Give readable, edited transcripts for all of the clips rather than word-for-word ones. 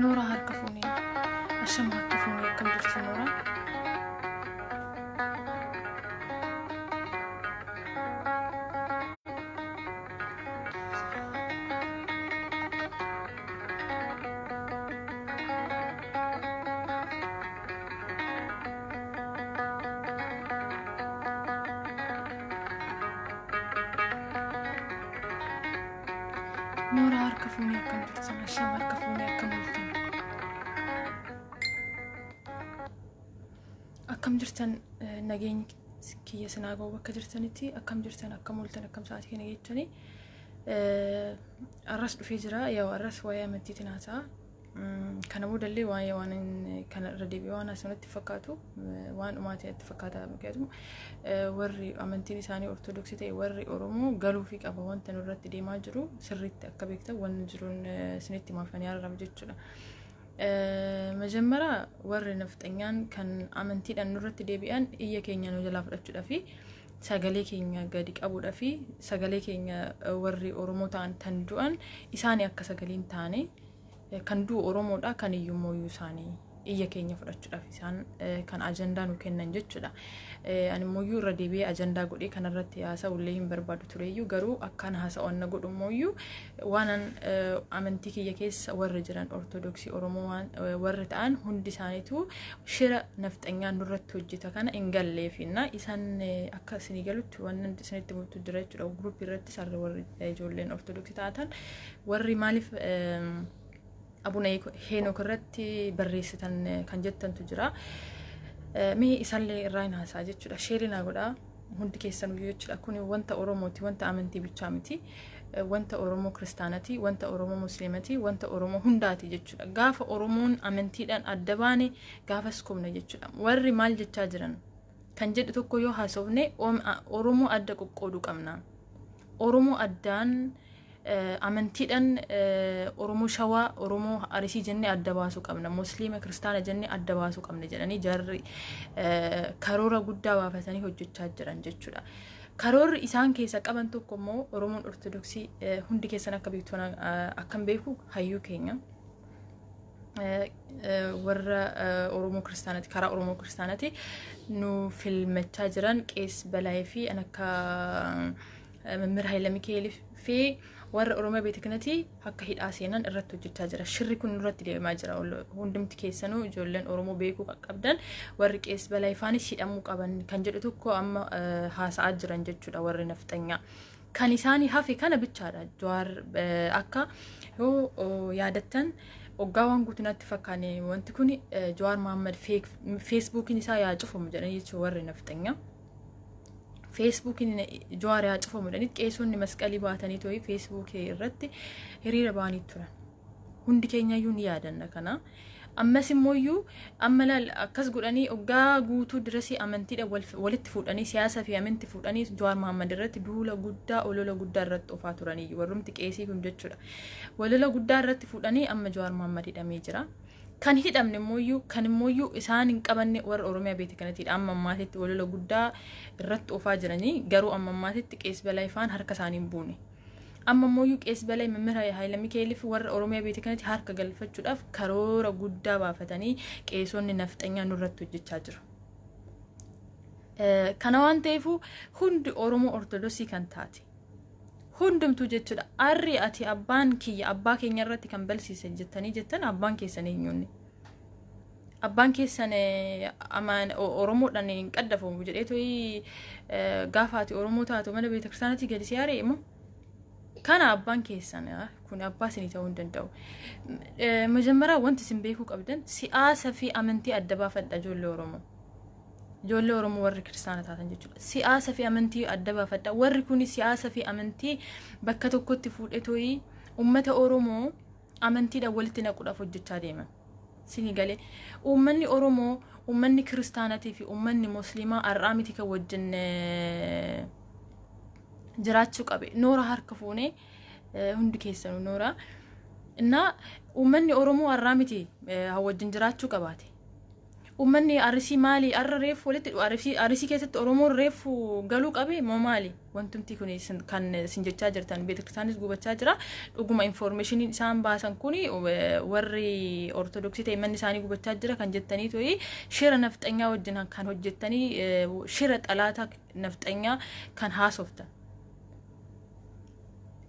Nooraa harka fuunee, ashama harka fuunee, akkam jirtu Nooraa? Nooraa harka fuunee, akkam jirtan? Ashama harka fuunee, akkam ooltan? Akkam jirtan? Nageenyi kiyya sinaa ga'u bakka jirtanitti. Akkam jirtan? Akkam ooltan? Akkam sa'aatii kana jettanii? Arras dhufee jira. Yaa, arras waa'ee amantiitiin haasa'a. Kana boodallee waa'ee waan kana irra deebi'ee waan haasa'u fakkaatu, waan dhumaatii natti fakkaata. ምክንያቱም warri amantiin isaanii Ortodoksii ta'e, warri Oromoo galuufii qaba. Wanta nurratti deemaa jiru sirriitti akka beektan wanni jiruun isinitti himaafanii arrab jechuudha. መጀመሪያ warri nafxanyaan kan amantiidhaan nurratti deebi'an iyya keenya nu jalaa fudhachuudhaa fi sagalee keenya gadi qabuudhaa fi sagalee keenya warri Oromoo ta'an tan du'an isaanii akka sagaleen taane, kan du'u Oromoodha, kan iyyummoo isaanii iyya keenya fudhachuudhaaf isaan kan ajandaa nu kennan jechuudha. Ani immoo irra deebi'ee ajandaa godhee kanarratti haasa'ullee hin barbaadu tureyyuu, garuu akkaan haasa'u na godhu immoo waanan amantii kiyya keessa warri jiran Ortodoksii Oromoo warri ta'an hundi isaaniitu shira nafxanyaan nurratti hojjeta kana hin galleefinna isaan akka isinii galutti waan isinitti mul'atu jira jechuudha. Guruppii irratti sarri warri ijoolleen Ortodoksii taatan warri maaliif Abuna Heenok irratti barreessitan kan jettantu jira. Mee isaallee irraa hin haasa'a jechuudha. Share naa godhaa hundi keessan jechuudha. Kun wanta Oromooti, wanta amantii bichaa miti. Wanta Oromoo Kiristaanati, wanta Oromoo Musliimati, wanta Oromoo hundaati jechuudha. Gaafa Oromoon amantiidhaan adda baane gaafas kumna jechuudha. Warri maal jechaa jiran kan jedhu tokko yoo haasofne, Oromoo adda qoqqooduu qabna. Oromoo addaan amantiidhaan Oromoo Shawaa, Oromoo Arsii jennee adda baasuu qabna. Musliima, Kiristaana jennee adda baasuu qabna jedhanii jarri karoora guddaa baafatanii hojjechaa jiran jechuudha. Karoorri isaan keessa qaban tokko immoo Oromoon Ortodoksii hundi keessan akka beektu, akkam beeku, hayyuu keenya warra Oromoo Kiristaanati, karaa Oromoo Kiristaanati nu filmachaa jiran, Qees Balaayee fi an akka Mammir Hayila Mikaa'el fi warra Oromoo Beete kanatti akka hidhaa seenan irratti hojjechaa jira. Shirri kun irratti deemaa jira. Hundumti keessanuu ijoolleen Oromoo beekuu qabdan, warri Qees Balaayee faanis hidhamuu qaban kan jedhu tokko amma haasa'aa jiran jechuudha warri nafxanyaa. Kan isaanii hafe kana bichaadha. Jawaar akka yoo yaadattan, waggaa waan guutunaatti fakkaane wanti kun, Jawaar Mohaammed Feesbuukiin isaa yaa cufamu jedhanii jechuudha warri nafxanyaa. Feesbuukiin Jawaar yaa cufamu jedhanii qeessonni masqalii baatanii tooyi Feesbuukii irratti hiriira ba'anii turan. Hundi keenyayyuu ni yaadanna kana. Ammas immoo amma laal, akkas godhanii waggaa guutuu dirasii amantiidha walitti fuudhanii, siyaasa fi amantii fuudhanii Jawaar Mohaammed irratti duula guddaa, olola guddaa irratti oofaa turanii warrumti qeesii kun jechuudha. Olola guddaa irratti fuudhanii amma Jawaar Mohaammed hidhamee jira. Kan hidhamne immoo, kan immoo isaan hin qabanne, warra Oromiyaa Beete kanatiidha. Amma ammaatitti olola guddaa irratti oofaa jiranii, garuu amma ammaatitti Qees Balaayifaan harka isaanii hin buune. Amma immoo Qees Balaa, Mammir Hayila Mikaa'el fi warra Oromiyaa Beete kanatti harka galfachuudhaaf karoora guddaa baafatanii qeesonni nafxanyaa nurratti hojjechaa jiru. Kana waan ta'eef hundi Oromoo Ortodoksii kan taate hundumtuu jechuudha. Arri ati abbaan kiyya abbaa keenya irratti kan balsiise jettanii jettan, abbaan keessan eenyuuni? Abbaan keessan amaan Oromoodhaan hin qaddafamu jedhee toyi gaafa ati Oromoo taatu mana beekiristaanaatti gadi si ari'e immoo kana abbaan keessan kun abbaa isinii ta'uu hin danda'u. መጀመሪያ wanti isin beekuu qabdan, siyaasa fi amantii adda baafadha, ijoollee Oromoo. Ijoollee Oromoo warri Kiristaana taatan jechuudha. Siyaasa fi amantii adda baafadha. Warri kun siyaasa fi amantii bakka tokkotti fuudhee tooyi uummata Oromoo amantiidhaan walitti naquudhaaf hojjechaa deeman. Sini galee, uummanni Oromoo, uummanni Kiristaanatii fi uummanni Musliimaa har'aa miti kan wajjin jiraachuu qabe. Noora harka fuunee, hundi keessanuu noora. Innaa uummanni Oromoo har'aa miti wajjin jiraachuu qabaate. Uummanni Arsii maali? Arra reefu walitti Arsii keessatti Oromoon reefu galuu qabe moo maali? Wantumti kun kan isin jechaa jirtan, beetakiristaanis gubachaa jira. Dhuguma informationiin isaan baasan kun, warri Ortodoksii ta'e manni isaanii gubachaa jira kan jettanii to'i, shira nafxanyaa wajjin kan hojjettanii, shira xalaata nafxanyaa kan haasoftan.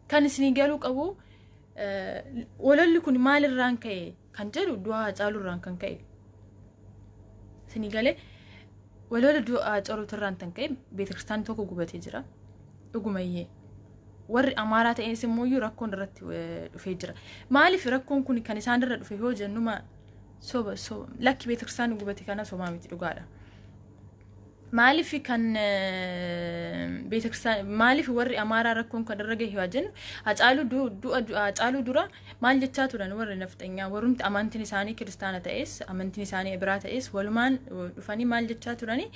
Kan isinii galuu qabu, walolli kun maalirraan ka'e kan jedhu, du'a Haacaaluurraan kan ka'e. Isinii galee, walola du'a Haacaaluutirraan kan ka'e beetakiristaanni tokko gubatee jira. Dhugumayyee. Warri Amaaraa ta'es immoo rakkoon irratti dhufee jira. Maaliif rakkoon kun kan isaan irra dhufe yoo jennuma, soba soba lakki, beetakiristaanni gubate kana sobaa miti, dhugaadha. Maaliif kan beetakiristaana, maaliif warri Amaaraa rakkoon kan irra gahe yoo jennu, Hacaaluu du'a Hacaaluu dura maal jechaa turan warri nafxanyaa? Warrumti amantiin isaanii kiristaana ta'es, amantiin isaanii biraa ta'es, walumaan dhufanii maal jechaa turani?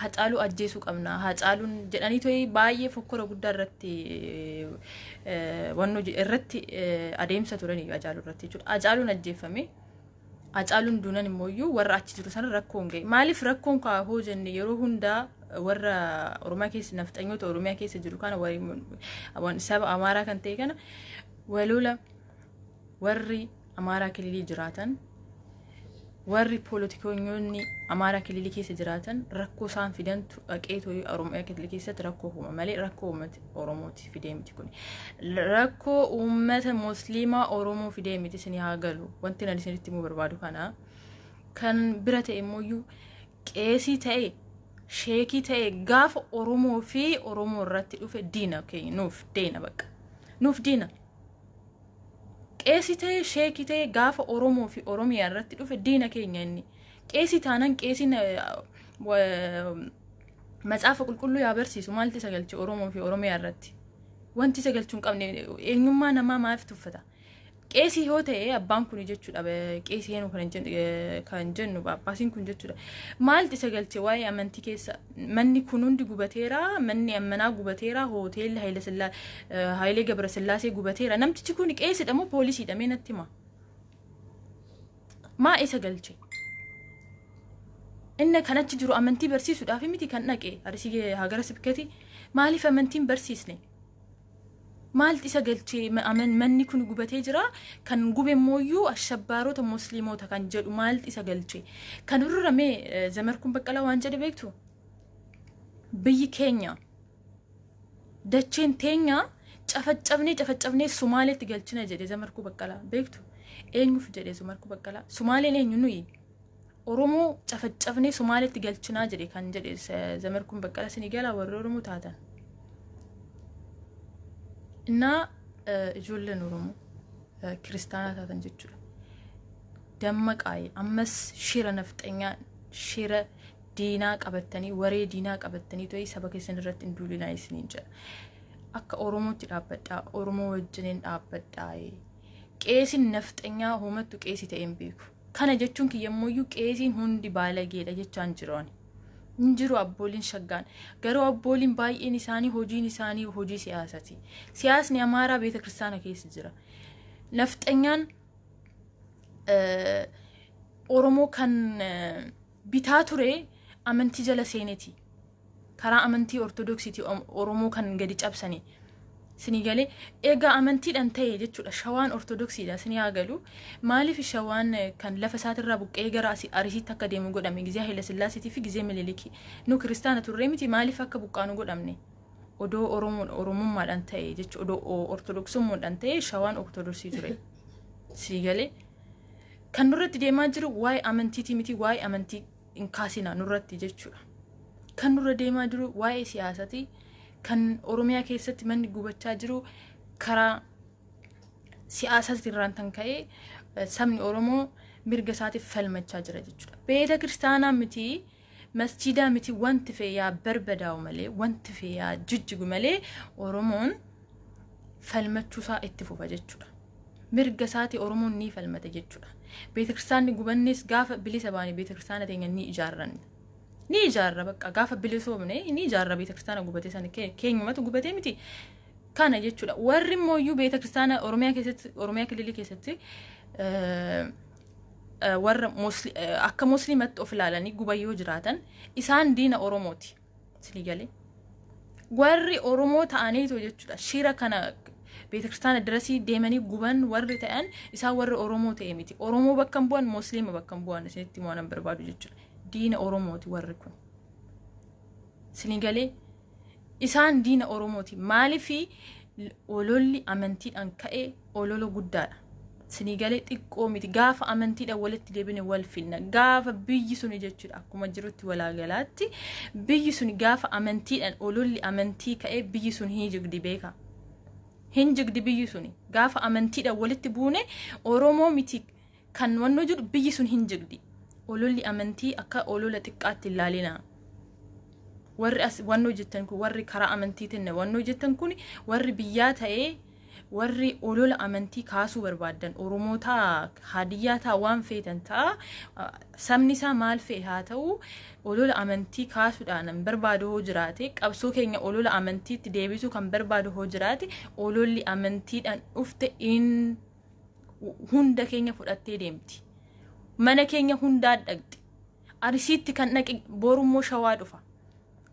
Hacaaluu ajjeesuu qabna Hacaaluun jedhanii to'ii baay'ee fokkora guddaa irratti wannoo irratti adeemsa turanii Hacaaluu irratti jechuudha. Hacaaluun ajjeefame. Hacaaluun duunan immoo warra achi jiru sana rakkoon gahe. Maaliif rakkoon kaa hoo jenne, yeroo hundaa warra Oromiyaa keessa, nafxanyoota Oromiyaa keessa jiru kana, warri saba Amaaraa kan ta'e kana, walola warri Amaaraa kililii jiraatan, warri poolitikoonni Amaaraa kililii keessa jiraatan rakkoo isaan fidantu dhaqee to'ii Oromiyaa kililii keessatti rakkoo uuma malee rakkoo uummata Oromooti fidee miti kun. Rakkoo uummata Musliimaa Oromoo fidee miti, isin haa galu. Wanti ani isinitti himuu barbaadu kana. Kan bira ta'e immoo, qeesii ta'e, sheekii ta'e, gaafa Oromoo fi Oromoo irratti dhufe diina keenya, nuuf diina, bakka. Nuuf diina. Qeesii ta'e, sheekii ta'e, gaafa Oromoo fi Oromiyaa irratti dhufe diina keenya inni. Qeesii taanaan qeesiin Macaafa Qulqulluu yaa barsiisu, maalti isa galche Oromoo fi Oromiyaa irratti? Wanti isa galchuu hin qabne, eenyummaa namaa maaliif tuffata? Qeesii yoo ta'e abbaan kun jechuudha, qeesii eenyu kan jennu, Phaaphaasiin kun jechuudha. Maalti isa galche waa'ee amantii keessa? Manni kun hundi gubateera, manni ammanaa gubateera, hoteelli Hayilee Gabrasillaasee gubateera. Namtichi kun qeesidha moo poolisiidha? Mee natti hima. Maa isa galche? Inni kan achi jiru amantii barsiisuudhaaf miti kan dhaqe Arsii Hagara Sibkati. Maaliif amantiin barsiisne? Maalti isa galchee manni kun gubatee jira, kan gube mooyyuu ashabbaarota Musliimoota kan jedhu, maalti isa galchee? Kan irra mee Zamarkuun Baqqalaa waan jedhe beektu? Biyyi keenya, dacheen teenya cafaccabnee cafaccabnee Sumaaleetti galchina jedhe Zamarkuu Baqqalaa, beektu? Eenyuuf jedhe Zamarkuu Baqqalaa? Sumaaleen eenyu? Nuyi Oromoo cafaccabnee Sumaaleetti galchinaa jedhe kan jedhe Zamarkuun Baqqalaa, isinii galaa warri Oromoo taatan? Innaa ijoolleen Oromoo kiristaanaa taatan jechuudha. Dammaqaaye, ammas shira nafxanyaa, shira diinaa qabattanii, waree diinaa qabattanii to'ii saba keessan irratti hin duulinaa isiniin jedha. Akka Oromootti dhaabbadhaa, Oromoo wajjiniin dhaabbadhaa. Qeesiin nafxanyaa homattu qeesii ta'e hin beeku. Kana jechuun kiyyammuyyuu qeesiin hundi baalageedha jechaan jiru ani. Hin jiru abbooliin shaggaan. Garuu abbooliin baay'een isaanii hojiin isaanii hojii siyaasati. Siyaasni Amaaraa beeta kiristaana keessa jira. Nafxanyaan Oromoo kan bitaa ture amantii jala seeneti. Karaa amantii Ortodoksiiti Oromoo kan gadi cabsani. Sinii galee, egaa amantiidhaan ta'e jechuudha. Shawaan Ortodoksiidha, sinii haa galu. Maaliif Shawaan kan lafa isaatirraa buqqee gara Arisiitti akka deemu godhame gizee Haayila Sillaasiitii fi gizee Minilikii? Nu kiristaana turree miti, maaliif akka buqqaanu godhamne? Odoo Oromoon Oromummaadhaan ta'e jechuudha. Odoo Ortodoksummaadhaan ta'e Shawaan Ortodoksii ture. Sinii galee, kan nurratti deemaa jiru waa'ee amantiitii miti, waa'ee amantii hin kaasinaa nurratti jechuudha. Kan nurra deemaa jiru waa'ee siyaasatii. Kan Oromiyaa keessatti manni gubachaa jiru karaa siyaasatirraan kan ka'e sabni Oromoo mirga isaatiif falmachaa jira jechuudha. Beeta kiristaanaa miti, masjiidaa miti, wanti fe'e yaa barbadaa'u malee, wanti fe'e yaa jijjigu malee, Oromoon falmachuusaa itti fufa jechuudha. Mirga isaatii Oromoon ni falmata jechuudha. Beeta kiristaanni gubannes gaafa bilisa baane beeta kiristaana teenya ni ijaarranna. Ni ijaarra, bakka gaafa bilisoomne ni ijaarra beeta kiristaana gubatee sana, keenyumatu gubatee miti. Kana jechuudha. Warri immoo beeta kiristaana Oromiyaa keessatti, Oromiyaa kililii keessatti Warra akka musliimatti of ilaalanii guban yoo jiraatan, isaan diina Oromooti. Isinii galee? Warri Oromoo ta'aniitu jechuudha. Shira kana beetakiristaana dirasii deemanii guban warri ta'an, isaan warri Oromoo ta'e miti. Oromoo bakka hin bu'an, Musliima bakka hin bu'an, isinitti waan hin barbaadu jechuudha. Diina Oromooti warri kun. Isinii galee? Isaan diina Oromooti. Maaliifi ololli amantiidhaan ka'e olola guddaadha. Isinii galee? Xiqqoo miti. Gaafa amantiidhaan walitti deebine wal finna. Gaafa biyyi suni jechuudha, akkuma jirutti walaagalaatti biyyi suni gaafa amantiidhaan ololli amantii ka'e, biyyi sun hin jigdi, beeka. Hin jigdi biyyi suni. Gaafa amantiidhaan walitti buune, Oromoo miti kan wannoo jedhu, biyyi sun hin jigdi. Ololli amantii akka olola xiqqaatti ilaalina. Warri as wannoo jettan kun, warri karaa amantiitiin wannoo jettan kun, warri biyyaa ta'ee, warri olola amantii kaasuu barbaaddan, Oromoo ta'a, Hadiyyaa ta'a, waan feetan ta'a, sabni isaa maal fe'e haa ta'u, olola amantii kaasuudhaan kan barbaadu hoo jiraate, qabsoo keenya olola amantiitti deebisuu kan barbaadu hoo jiraate, ololli amantiidhaan dhufte in hunda keenya fudhattee deemti. Mana keenya hundaa dhaqxi. Arisiitti kan dhaqe borummoo Shawaa dhufa.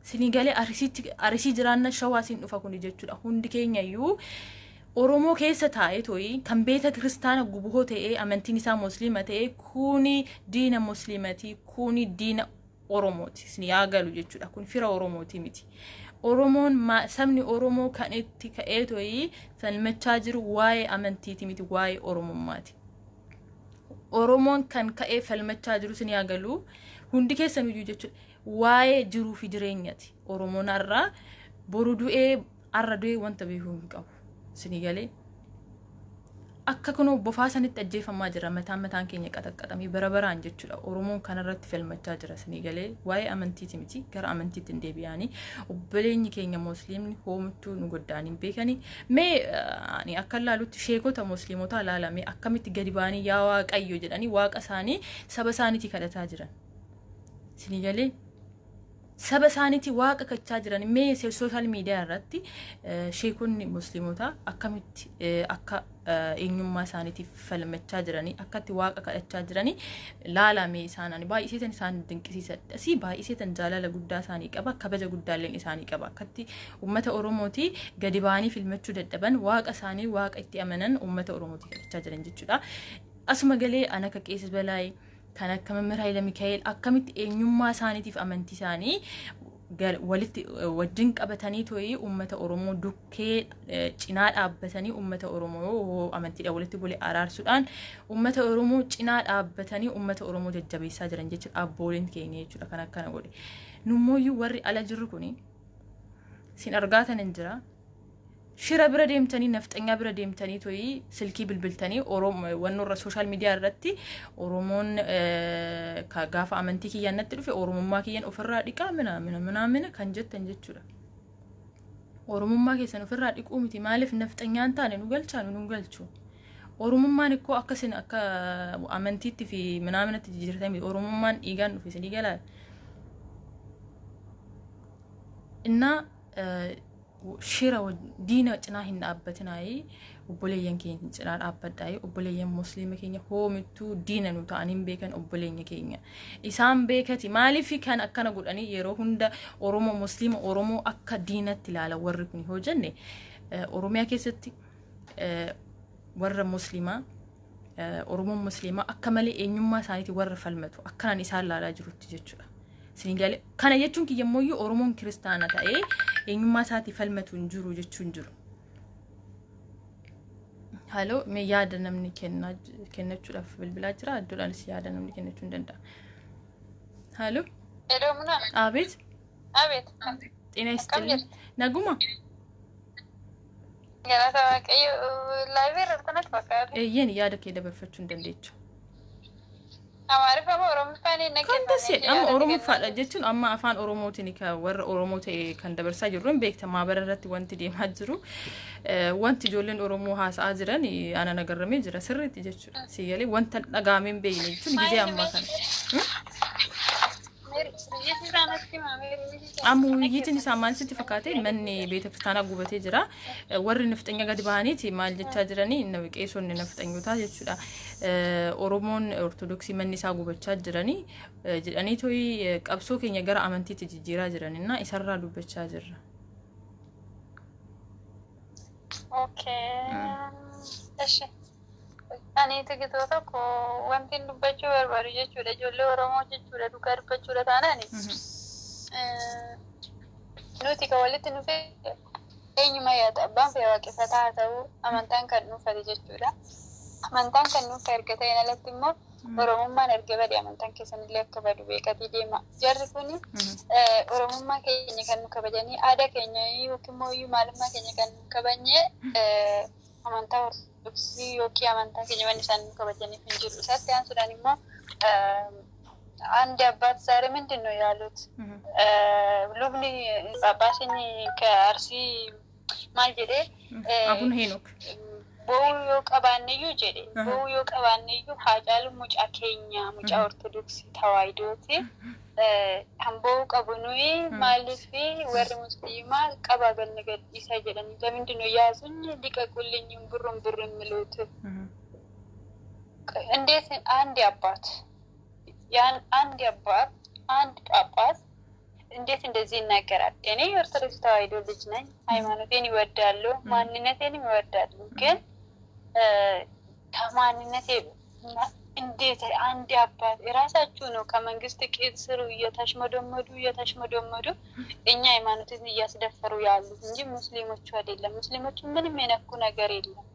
Sinii galee? Arisiitti, Arisii jiraanna, Shawaa siin dhufa kuni jechuudha. Hundi keenya iyyuu Oromoo keessa taa'ee toyi kan beeta kiristaana gubuhoo ta'ee, amantiin isaa musliima ta'ee, kuni diina musliimatii, kuni diina Oromooti. Isin yaa galu jechuudha. Kun fira Oromooti miti. Oromoon, sabni Oromoo kan itti ka'ee toyi falmachaa jiru waa'ee amantiiti miti, waa'ee Oromummaati. Oromoon kan ka'ee falmachaa jiru, isin yaa galu hundi keessan iyyuu jechuudha. Waa'ee jiruu fi jireenyaati. Oromoon har'aa boru du'ee, har'a du'ee wanta beekuu hin qabu. Isinii galee? Akka kunoo bofaa sanitti ajjeefamaa jira, mataan mataan keenya qaxaqqaxamee bara baraan jechuudha. Oromoon kanarratti falmachaa jira, isinii galee? Waa'ee amantiiti miti, gara amantiitti hin deebi'anii. Obboleenyi keenya musliimni hoomtuu nu goddaanii hin beekanii. Mee ani akka ilaalutti sheekota musliimotaa ilaalame, akkamitti gadi ba'anii "Yaa Waaqayyo" jedhanii waaqa isaanii saba isaaniitii kadhataa jiran. Isinii galee? Saba isaaniitii waaqa kachaa jiran. Mee social media irratti sheekonni musliimotaa akkamitti akka eenyummaa isaaniitiif falmachaa jiranii, akkatti waaqa kadhachaa jiranii laalame. Isaan ani baay'iseetan isaan dinqisiisadha, si baay'iseetan jaalala guddaa isaanii qaba, kabaja guddaalleen isaanii qaba. Akkatti uummata Oromootii gadi ba'anii filmachuu dadhaban, waaqa isaanii, waaqa itti amanan uummata Oromootii kadhachaa jiran jechuudha. Asuma galee an akka Qeesis Balaayee, kan akka Mammir Hayila Mikaa'el, akkamitti eenyummaa isaaniitiif amantii isaanii walitti wajjin qabatanii to'ii uummata Oromoo dukkee cinaa dhaabbatanii, uummata Oromoo amantiidhaan walitti bule araarsuudhaan, uummata Oromoo cinaa dhaabbatanii uummata Oromoo jajjabeessaa jiran jechuudha, abbooliin keenya jechuudha kan akkana godhe. Nummooyyuu warri ala jirru kuni sin argaatan hin jira. Shira bira deemtanii, nafxanyaa bira deemtanii to'ii silkii bilbiltanii, Oromoo wannoorra social media irratti Oromoon gaafa amantii kiyyaan natti dhufe Oromummaa kiyyaan ofirraa dhiqaa mina mina mina mina kan jettan jechuudha. Oromummaa keessan ofirraa dhiquu miti, maaliif nafxanyaan taane nu galchaa, nu galchu. Oromummaan ikkoo akkasin akka amantiitti fi minaaminatti jijjiirtanii miti. Oromummaan dhiigaan dhufe, isinii galaa? Innaa shira diina cinaa hin dhaabbatinaayii, obboleeyyan keenya cinaa dhaabbadhaayii. Obboleeyyan musliima keenya hoomittuu diina nu ta'anii hin beekan, obboleenya keenya isaan beekati. Maaliif kan akkana godhanii yeroo hunda Oromoo, musliima Oromoo akka diinatti ilaala warri kun yoo jenne, Oromiyaa keessatti warra musliimaa, Oromoon musliimaa akka malee eenyummaa isaaniitiin warra falmatu akkanaan isaan ilaalaa jirutti jechuudha. Isin galee? Kana jechuun kiyyammoo Oromoon kiristaana ta'ee eenyummaa isaatii falmatu hin jiru jechuun jiru. Haloo, mee yaada namni kennachuudhaaf bilbilaa jira. Iddoodhaanis yaada namni kennachuu hin danda'a. Haloo. Hello, Muna. Abeet. Abeet. ጤና Akkam ይስጥልኝ. Jirti? Naguma. Galata Waaqayyo, live irratti natti fakkaata. Eeyyeen, yaada kee dabarfachuu hin dandeechu. Amaariffa moo Oromoffaan hin Kan dasee amma Oromoffaadha jechuun, amma afaan Oromootiin kan warra Oromoo ta'e kan dabarsaa jirru hin beekta. Maabara irratti wanti deemaa jiru, wanti ijoolleen Oromoo haasa'aa jiran ana nagarramee jira sirriitti jechuudha. Si galee? Wanta dhagaamee hin beekne jechuun gizee ammaa kana. Amma wuyyitiin isaa maal sitti fakkaate? Manni beeta kiristaanaa gubatee jira. Warri nafxanya gadi bahaniiti maal jechaa jiranii, qeesonni nafxanyotaa jechuudha. Oromoon Ortodoksii manni isaa gubachaa jiranii jedhanii toyi qabsoo keenya gara amantiitti jijjiiraa jiranina isarraa dubbachaa jirra. Okay. Eshi. Ani tikitoo tokko wanti dubbachuu barbaadu jechuudha. Ijoollee Oromoo jechuudha, dhugaa dubbachuudha taanaani. Nuti kan walitti nufe eenyuma yaada abbaan fedha waaqeffataa haa ta'u, amantaan kan dhuunfate jechuudha. Amantaan kan dhuunfa erga ta'een alatti immoo Oromummaan erga bade amantaan keessanillee akka badu beekatii deema. Jarri kuni Oromummaa keenya kan nu kabajanii, aadaa keenya yookiin immoo maalummaa keenya kan nu kabajne amantaa Ortodoksii yookiin amantaa keenya wanni isaan nu kabajaniif hin jiru. Isaatti aansuudhaan immoo አንድ አባት ዛሬ ምንድን ነው ያሉት? Lubni ጳጳስን ከአርሲ maal jedhee? Abuna Heenok. Bo'uu yoo qabaanneyyuu jedhe, bo'uu yoo qabaanneyyuu Haacaalu mucaa keenya, mucaa Ortodoksii Tawaayidooti. Kan bo'uu qabu nuyi, maaliif warri musliimaa qabaa ganna gadhiisaa jedhanii ለምንድን ነው ያዙኝ ልቀቁልኝ ብሩን ብር የሚሉት? እንዴት አንድ አባት ያን አንድ አባት አንድ ጳጳስ እንዴት እንደዚህ ይናገራል? እኔ የኦርቶዶክስ ተዋሕዶ ልጅ ነኝ። ሃይማኖቴን ይወዳሉ፣ ማንነቴንም ይወዳሉ። ግን ከማንነቴ እንዴት አንድ አባት የራሳችሁ ነው ከመንግስት ቄስ ስሩ እየተሽመደመዱ እየተሽመደመዱ እኛ ሃይማኖትን እያስደፈሩ ያሉት እንጂ ሙስሊሞቹ አይደለም። ሙስሊሞቹ ምንም የነኩ ነገር የለም።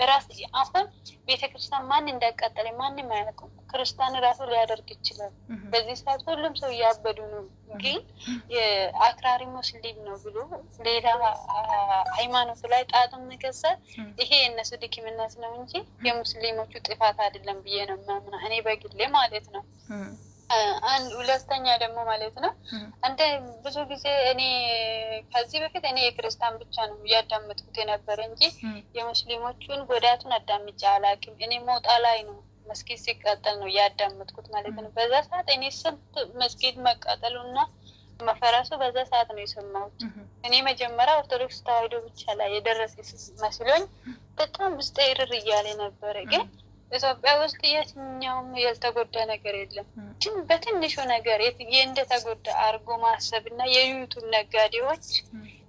ራስ አሁን ቤተክርስቲያን ማን እንዳቃጠለ ማንም አያውቅም። ክርስቲያን ራሱ ሊያደርግ ይችላል። በዚህ ሰዓት ሁሉም ሰው እያበዱ ነው። ግን የአክራሪ ሙስሊም ነው ብሎ ሌላ ሃይማኖቱ ላይ ጣቱን መቀሰር ይሄ የእነሱ ድክምነት ነው እንጂ የሙስሊሞቹ ጥፋት አይደለም ብዬ ነው የማምነው እኔ በግሌ ማለት ነው። አንድ ሁለተኛ ደግሞ ማለት ነው፣ እንደ ብዙ ጊዜ እኔ ከዚህ በፊት እኔ የክርስቲያን ብቻ ነው እያዳመጥኩት የነበረ እንጂ የሙስሊሞቹን ጎዳቱን አዳምጬ አላውቅም። እኔ ሞጣ ላይ ነው መስጊድ ሲቃጠል ነው እያዳመጥኩት ማለት ነው። በዛ ሰዓት እኔ ስንት መስጊድ መቃጠሉና መፈረሱ በዛ ሰዓት ነው የሰማሁት። እኔ መጀመሪያ ኦርቶዶክስ ተዋሕዶ ብቻ ላይ የደረሰ መስሎኝ በጣም ውስጤ እርር እያለ ነበረ። ግን ኢትዮጵያ ውስጥ የትኛውም ያልተጎዳ ነገር የለም። ግን በትንሹ ነገር እንደተጎዳ አድርጎ ማሰብ እና የዩቱብ ነጋዴዎች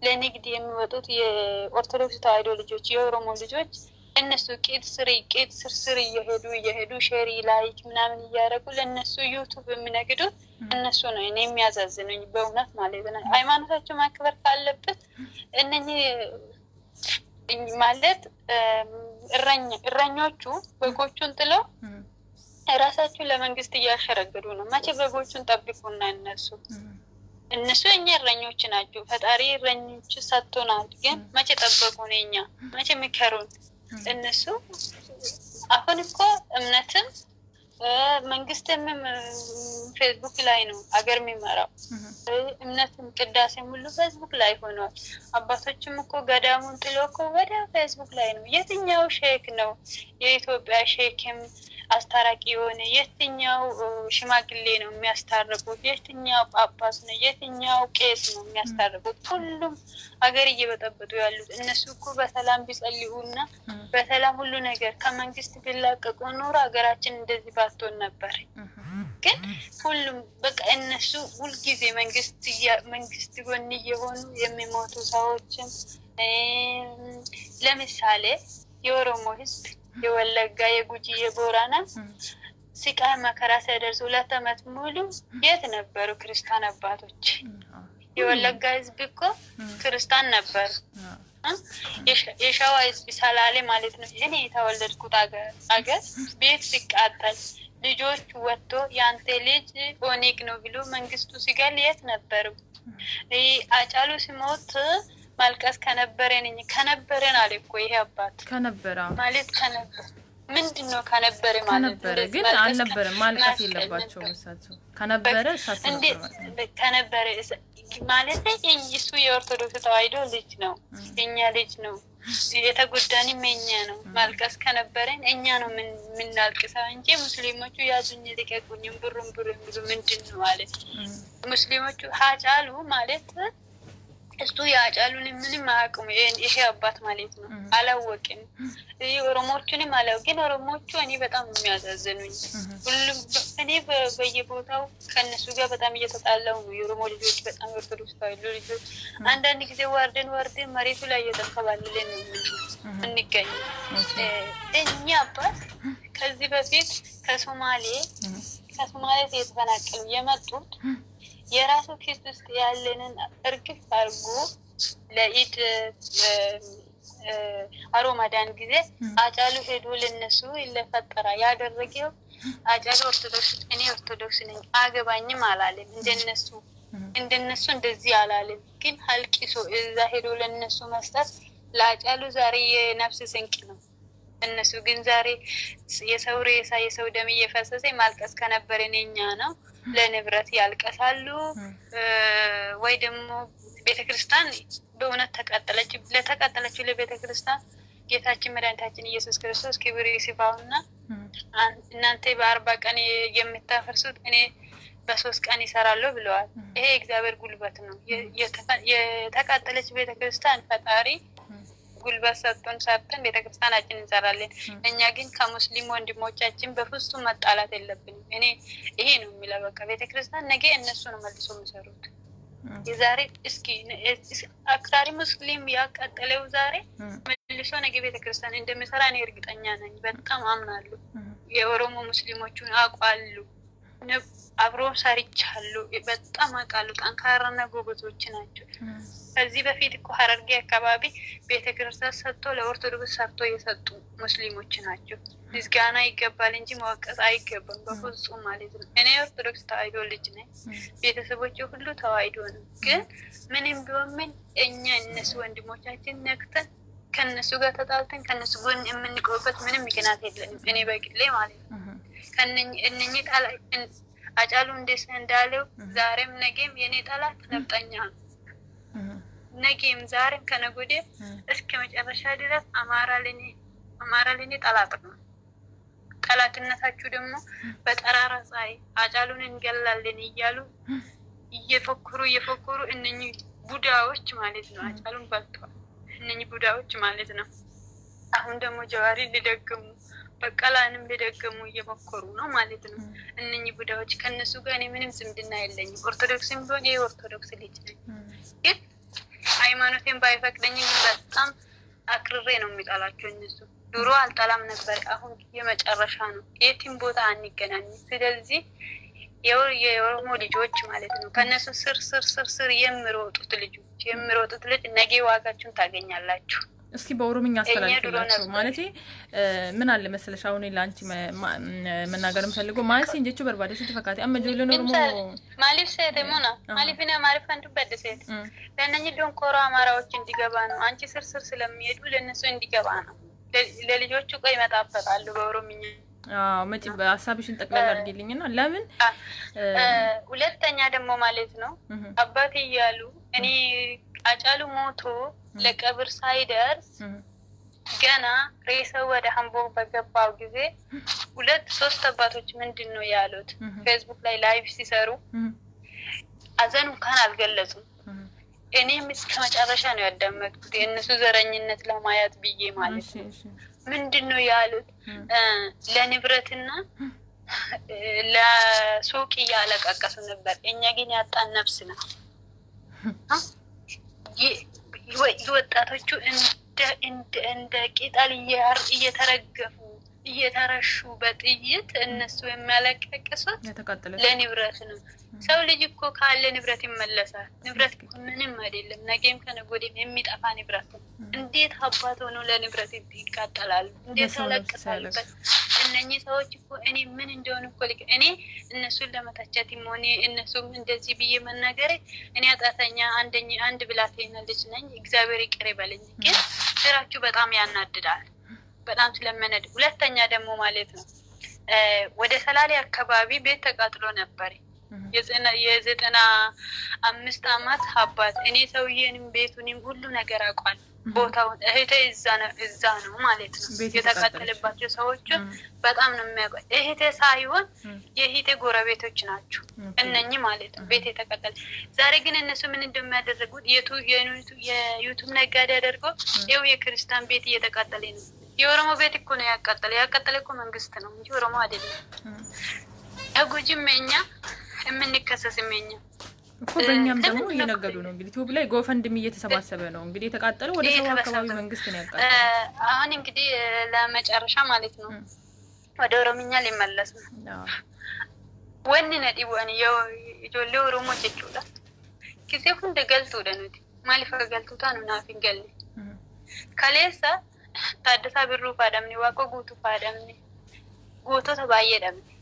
ለንግድ የሚወጡት የኦርቶዶክስ ተዋሕዶ ልጆች፣ የኦሮሞ ልጆች እነሱ ቄጥ ስር ቄጥ ስር ስር እየሄዱ እየሄዱ share like ምናምን እያደረጉ ለእነሱ ዩቱብ የሚነግዱት እነሱ ነው እኔ የሚያዛዝኑኝ በእውነት ማለት ነው። ሃይማኖታቸው ማክበር ካለበት እነኚህ ማለት እረኞቹ በጎቹን ጥለው ራሳቸውን ለመንግስት እያሸረግዱ ነው። መቼ በጎቹን ጠብቁና እነሱ የእኛ እረኞች ናቸው። ፈጣሪ እረኞች ሰጥቶናል። ግን መቼ ጠበቁን? የኛ መቼ ምከሩን? እነሱ አሁን እኮ እምነትም መንግስትም ፌስቡክ ላይ ነው አገር የሚመራው። እምነትም ቅዳሴም ሁሉ ፌስቡክ ላይ ሆኗል። አባቶችም እኮ ገዳሙን ጥሎ እኮ ወደ ፌስቡክ ላይ ነው። የትኛው ሼክ ነው የኢትዮጵያ ሼክም አስታራቂ የሆነ? የትኛው ሽማግሌ ነው የሚያስታርቁት? የትኛው ጳጳስ ነው? የትኛው ቄስ ነው የሚያስታርቁት? ሁሉም ሀገር እየበጠበጡ ያሉት እነሱ እኮ በሰላም ቢጸልዩና በሰላም ሁሉ ነገር ከመንግስት ቢላቀቁ ኖሮ ሀገራችን እንደዚህ ባትሆን ነበር። ግን ሁሉም በቃ እነሱ ሁልጊዜ መንግስት ጎን እየሆኑ የሚሞቱ ሰዎችም፣ ለምሳሌ የኦሮሞ ህዝብ የወለጋ፣ የጉጂ፣ የቦረና ስቃይ መከራ ሲያደርሱ 2 ዓመት ሙሉ የት ነበሩ ክርስቲያን አባቶች? የወለጋ ህዝብ እኮ ክርስቲያን ነበሩ። የሸዋ ህዝብ ሰላሌ ማለት ነው። እኔ የተወለድኩት አገር ቤት ሲቃጠል ልጆች ወጥቶ የአንተ ልጅ ኦነግ ነው ብሎ መንግስቱ ሲገል የት ነበሩ? አጫሉ ሲሞት ማልቀስ ከነበረን ከነበረን አለ እኮ ይሄ አባት። ከነበረ ማለት ከነበረ ምንድን ነው ከነበረ ማለት? ከነበረ ግን አልነበረም። ማልቀስ የለባቸውም እሳቸው። ከነበረ እሳቸው ነበር። ከነበረ ማለት እሱ የኦርቶዶክስ ተዋሕዶ ልጅ ነው፣ የኛ ልጅ ነው። የተጎዳንም እኛ ነው። ማልቀስ ከነበረን እኛ ነው የምናልቅሰው እንጂ ሙስሊሞቹ ያዙኝ ልቀቁኝም ብሩን ብሩ የሚሉ ምንድን ነው ማለት ሙስሊሞቹ ሀጫሉ ማለት እሱ የአጫሉን ምንም አያውቅም። ይሄ አባት ማለት ነው አላወቅም። ኦሮሞቹንም አላው ግን ኦሮሞቹ እኔ በጣም የሚያሳዝኑኝ ሁሉም እኔ በየቦታው ከእነሱ ጋር በጣም እየተጣላው ነው። የኦሮሞ ልጆች በጣም ኦርቶዶክስ ተዋሕዶ ልጆች አንዳንድ ጊዜ ዋርደን ዋርደን መሬቱ ላይ እየተንከባለልን ነው የምንገኘው። እኛ አባት ከዚህ በፊት ከሶማሌ የተፈናቀሉ የመጡት የራሱ ኪስ ውስጥ ያለንን እርግፍ አድርጎ ለኢድ አሮማዳን ጊዜ አጫሉ ሄዶ ለነሱ ለፈጠራ ያደረገው አጫሉ ኦርቶዶክስ፣ እኔ ኦርቶዶክስ ነኝ አገባኝም አላለም። እንደነሱ እንደዚህ አላለም። ግን አልቅሶ እዛ ሄዶ ለነሱ መስጠት ለአጫሉ ዛሬ የነፍስ ስንቅ ነው። እነሱ ግን ዛሬ የሰው ሬሳ የሰው ደም እየፈሰሰ ማልቀስ ከነበረን እኛ ነው። ለንብረት ያልቀሳሉ ወይ ደግሞ ቤተክርስቲያን በእውነት ተቃጠለች። ለተቃጠለችው ለቤተክርስቲያን ጌታችን መድኃኒታችን ኢየሱስ ክርስቶስ ክብር ይስፋውና እናንተ በ40 ቀን የምታፈርሱት እኔ በ3 ቀን ይሰራለሁ ብለዋል። ይሄ እግዚአብሔር ጉልበት ነው። የተቃጠለች ቤተክርስቲያን ፈጣሪ ጉልበት ሰጥቶን ሰርተን ቤተክርስቲያናችን እንሰራለን። እኛ ግን ከሙስሊም ወንድሞቻችን በፍጹም መጣላት የለብንም። እኔ ይሄ ነው የሚለው። በቃ ቤተክርስቲያን ነገ እነሱ ነው መልሶ የሚሰሩት። የዛሬ እስኪ አክራሪ ሙስሊም ያቃጠለው ዛሬ መልሶ ነገ ቤተክርስቲያን እንደሚሰራ እኔ እርግጠኛ ነኝ። በጣም አምናለሁ። የኦሮሞ ሙስሊሞቹን አውቃለሁ፣ አብሮ ሰርቻለሁ። በጣም አውቃለሁ። ጠንካራና ጎበዞች ናቸው። ከዚህ በፊት እኮ ሀረርጌ አካባቢ ቤተክርስቲያን ሰጥቶ ለኦርቶዶክስ ሰርቶ የሰጡ ሙስሊሞች ናቸው። ምስጋና ይገባል እንጂ መወቀስ አይገባም በፍጹም ማለት ነው። እኔ ኦርቶዶክስ ተዋሕዶ ልጅ ነኝ። ቤተሰቦች ሁሉ ተዋሕዶ ነው። ግን ምንም ቢሆን ምን እኛ እነሱ ወንድሞቻችን ነክተን ከእነሱ ጋር ተጣልተን ከእነሱ ጎን የምንቆምበት ምንም ምክንያት የለንም። እኔ በግሌ ማለት ነው። እነኚህ አጫሉ እንዴት እንዳለው ዛሬም ነገም የኔ ጠላት ነፍጠኛ ነው። ነገም ዛሬም ከነገ ወዲያ እስከ መጨረሻ ድረስ አማራ ለኔ ጠላት ነው። ጠላትነታችሁ ደግሞ በጠራራ ፀሐይ አጫሉን እንገላለን እያሉ እየፎክሩ እነኚህ ቡዳዎች ማለት ነው። አጫሉን በልተዋል እነኚህ ቡዳዎች ማለት ነው። አሁን ደግሞ ጀዋሪ ሊደግሙ በቀላንም ሊደግሙ እየሞከሩ ነው ማለት ነው። እነኚህ ቡዳዎች ከእነሱ ጋር እኔ ምንም ዝምድና የለኝም። ኦርቶዶክስም ቢሆን ይሄ ኦርቶዶክስ ልጅ ነኝ። ግን ሃይማኖቴን ባይፈቅደኝ ግን በጣም አክርሬ ነው የሚጠላቸው እነሱ። ድሮ አልጠላም ነበር፣ አሁን የመጨረሻ ነው። የትም ቦታ አንገናኝም። ስለዚህ የኦሮሞ ልጆች ማለት ነው ከእነሱ ስር ስር ስር ስር የሚሮጡት ልጆች ነገ ዋጋችሁን ታገኛላችሁ። እስኪ በኦሮምኛ አስተላልፍላቸው። ማለት ምን አለ መሰለሽ አሁን ለአንቺ መናገር የምፈልገው ማለት ሲን ጀቹ በርባዴ ሲት ፈካቴ አመ ጆሌን ኦሮሞ ማሊፍ ሴት ሙና ማሊፍና ማሪፍ አንዱ በደሴት ለእነኚህ ደንቆሮ አማራዎች እንዲገባ ነው። አንቺ ስር ስር ስለሚሄዱ ለእነሱ እንዲገባ ነው። ለልጆቹ ቆይ ይመጣበታሉ በኦሮምኛ። አዎ መጪ ሀሳብሽን ጠቅላላ አድርጊልኝና ለምን ሁለተኛ ደግሞ ማለት ነው አባቴ እያሉ እኔ አጫሉ ሞቶ ለቀብር ሳይደርስ ገና ሬሳው ወደ አምቦ በገባው ጊዜ 2-3 አባቶች ምንድን ነው ያሉት? ፌስቡክ ላይ live ሲሰሩ አዘን እንኳን አልገለጹም። እኔም እስከ መጨረሻ ነው ያዳመጥኩት የእነሱ ዘረኝነት ለማየት ብዬ ማለት ነው። ምንድን ነው ያሉት? ለንብረትና ለሱቅ እያለቃቀሱ ነበር። እኛ ግን ያጣን ነፍስ ነው። ወጣቶቹ እንደ ቅጠል እየተረገፉ እየተረሹ በጥይት እነሱ የሚያለቀቅሱት ለንብረት ነው። ሰው ልጅ እኮ ካለ ንብረት ይመለሳል። ንብረት እኮ ምንም አይደለም። ነገም ከነገ ወዲያም የሚጠፋ ንብረት ነው። እንዴት አባት ሆኖ ለንብረት ይቃጠላሉ? እንዴት ያለቅሳሉበት? እነኚህ ሰዎች እኮ እኔ ምን እንደሆነ እኮ እኔ እነሱን ለመተቸትም ሆነ እነሱም እንደዚህ ብዬ መናገሬ እኔ አጣተኛ አንድ ብላቴና ልጅ ነኝ። እግዚአብሔር ይቅር ይበለኝ። ግን ስራችሁ በጣም ያናድዳል። በጣም ስለመነድ። ሁለተኛ ደግሞ ማለት ነው ወደ ሰላሌ አካባቢ ቤት ተቃጥሎ ነበር። የ95 አባት እኔ ሰውዬንም ቤቱንም ሁሉ ነገር አውቋል። ቦታውን እህቴ እዛ ነው ማለት ነው። የተቃጠለባቸው ሰዎች በጣም ነው የሚያውቀው። እህቴ ሳይሆን የእህቴ ጎረቤቶች ናቸው እነኚህ ማለት ነው። ቤት የተቃጠለ ዛሬ ግን እነሱ ምን እንደሚያደርጉት የዩቱብ ነጋዴ አደርገው ይኸው የክርስቲያን ቤት እየተቃጠለ ነው። የኦሮሞ ቤት እኮ ነው ያቃጠለ። ያቃጠለ እኮ መንግስት ነው እንጂ ኦሮሞ አይደለም። ተጎጂም እኛ፣ የምንከሰስም እኛ። እኮ በእኛም ደግሞ እየነገዱ ነው። እንግዲህ ዩቲዩብ ላይ GoFundMe እየተሰባሰበ ነው። እንግዲህ የተቃጠለው ወደ ሰው አካባቢ መንግስት ነው ያቃጠለው። አሁን እንግዲህ ለመጨረሻ ማለት ነው ወደ ኦሮምኛ ሊመለስ ነው። Wanni na dhibu ani ijoollee Oromoo jechuudha. Gisee hunda galtuudha nuti. Maaliif akka galtuu taanu naaf hin galle. Kaleessa Taaddasaa Birruu faadhamne, Waaqoo Guutuu faadhamne, gootota baay'ee dhabne.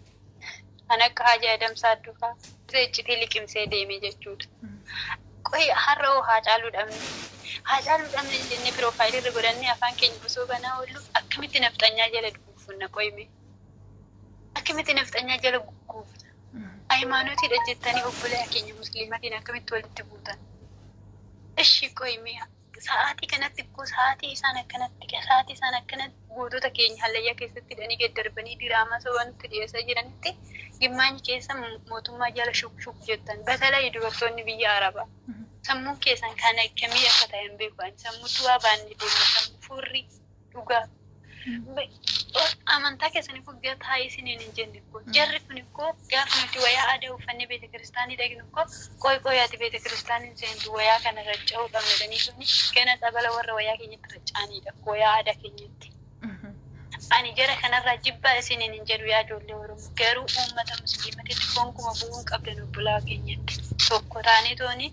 Kan akka Hajii Adamsaa Addufaa iccitii liqimsee deeme jechuudha. Qoy har'a hoo Haacaaluu dhabne. Haacaaluu dhabne jennee piroofaayilii irra godhannee afaan keenya osoo banaa oollu akkamitti nafxanyaa jala guufunna qoyme? Akkamitti nafxanyaa jala guufna? Hayimaanotiidha jettanii obbolaa keenya musliimatiin akkamitti walitti buutan? Ishi qoyme sa'aatii kanatti ikkoo sa'aatii isaan akkanatti sa'aatii isaan akkanatti gootota keenya hallayyaa keessatti hidhanii gad darbanii diraamaa sobaa nutti dhiyeessaa jiranitti gimmaanyi keessa mootummaa jala shuk shuk jettan. Batalaa dubartoonni biyya Arabaa. Sammuun keessan kan akkamii akka ta'e hin beeku ani. Sammuu du'aa baannee deemna, sammuu furrii dhugaa. Amantaa keessanii kun gataa isiniin hin jenne koo. Jarri kun ikkoo gaafa nuti wayaa aadaa uffannee beeta kiristaanii dhaqnu ikkoo qoy qoyaati beeta kiristaaniin seentu wayaa kana racca'uu qabna jedhanii suni gana xabala warra wayaa keenyatti racca'anidha wayaa aadaa keenyatti. Ani jara kanarraa jibbaa isiniin hin jedhu yaa ijoollee Oromoo, garuu uummata musliimatitti gonkumaa bu'uun qabdan obbolaa keenyatti. Tokko taanee tooni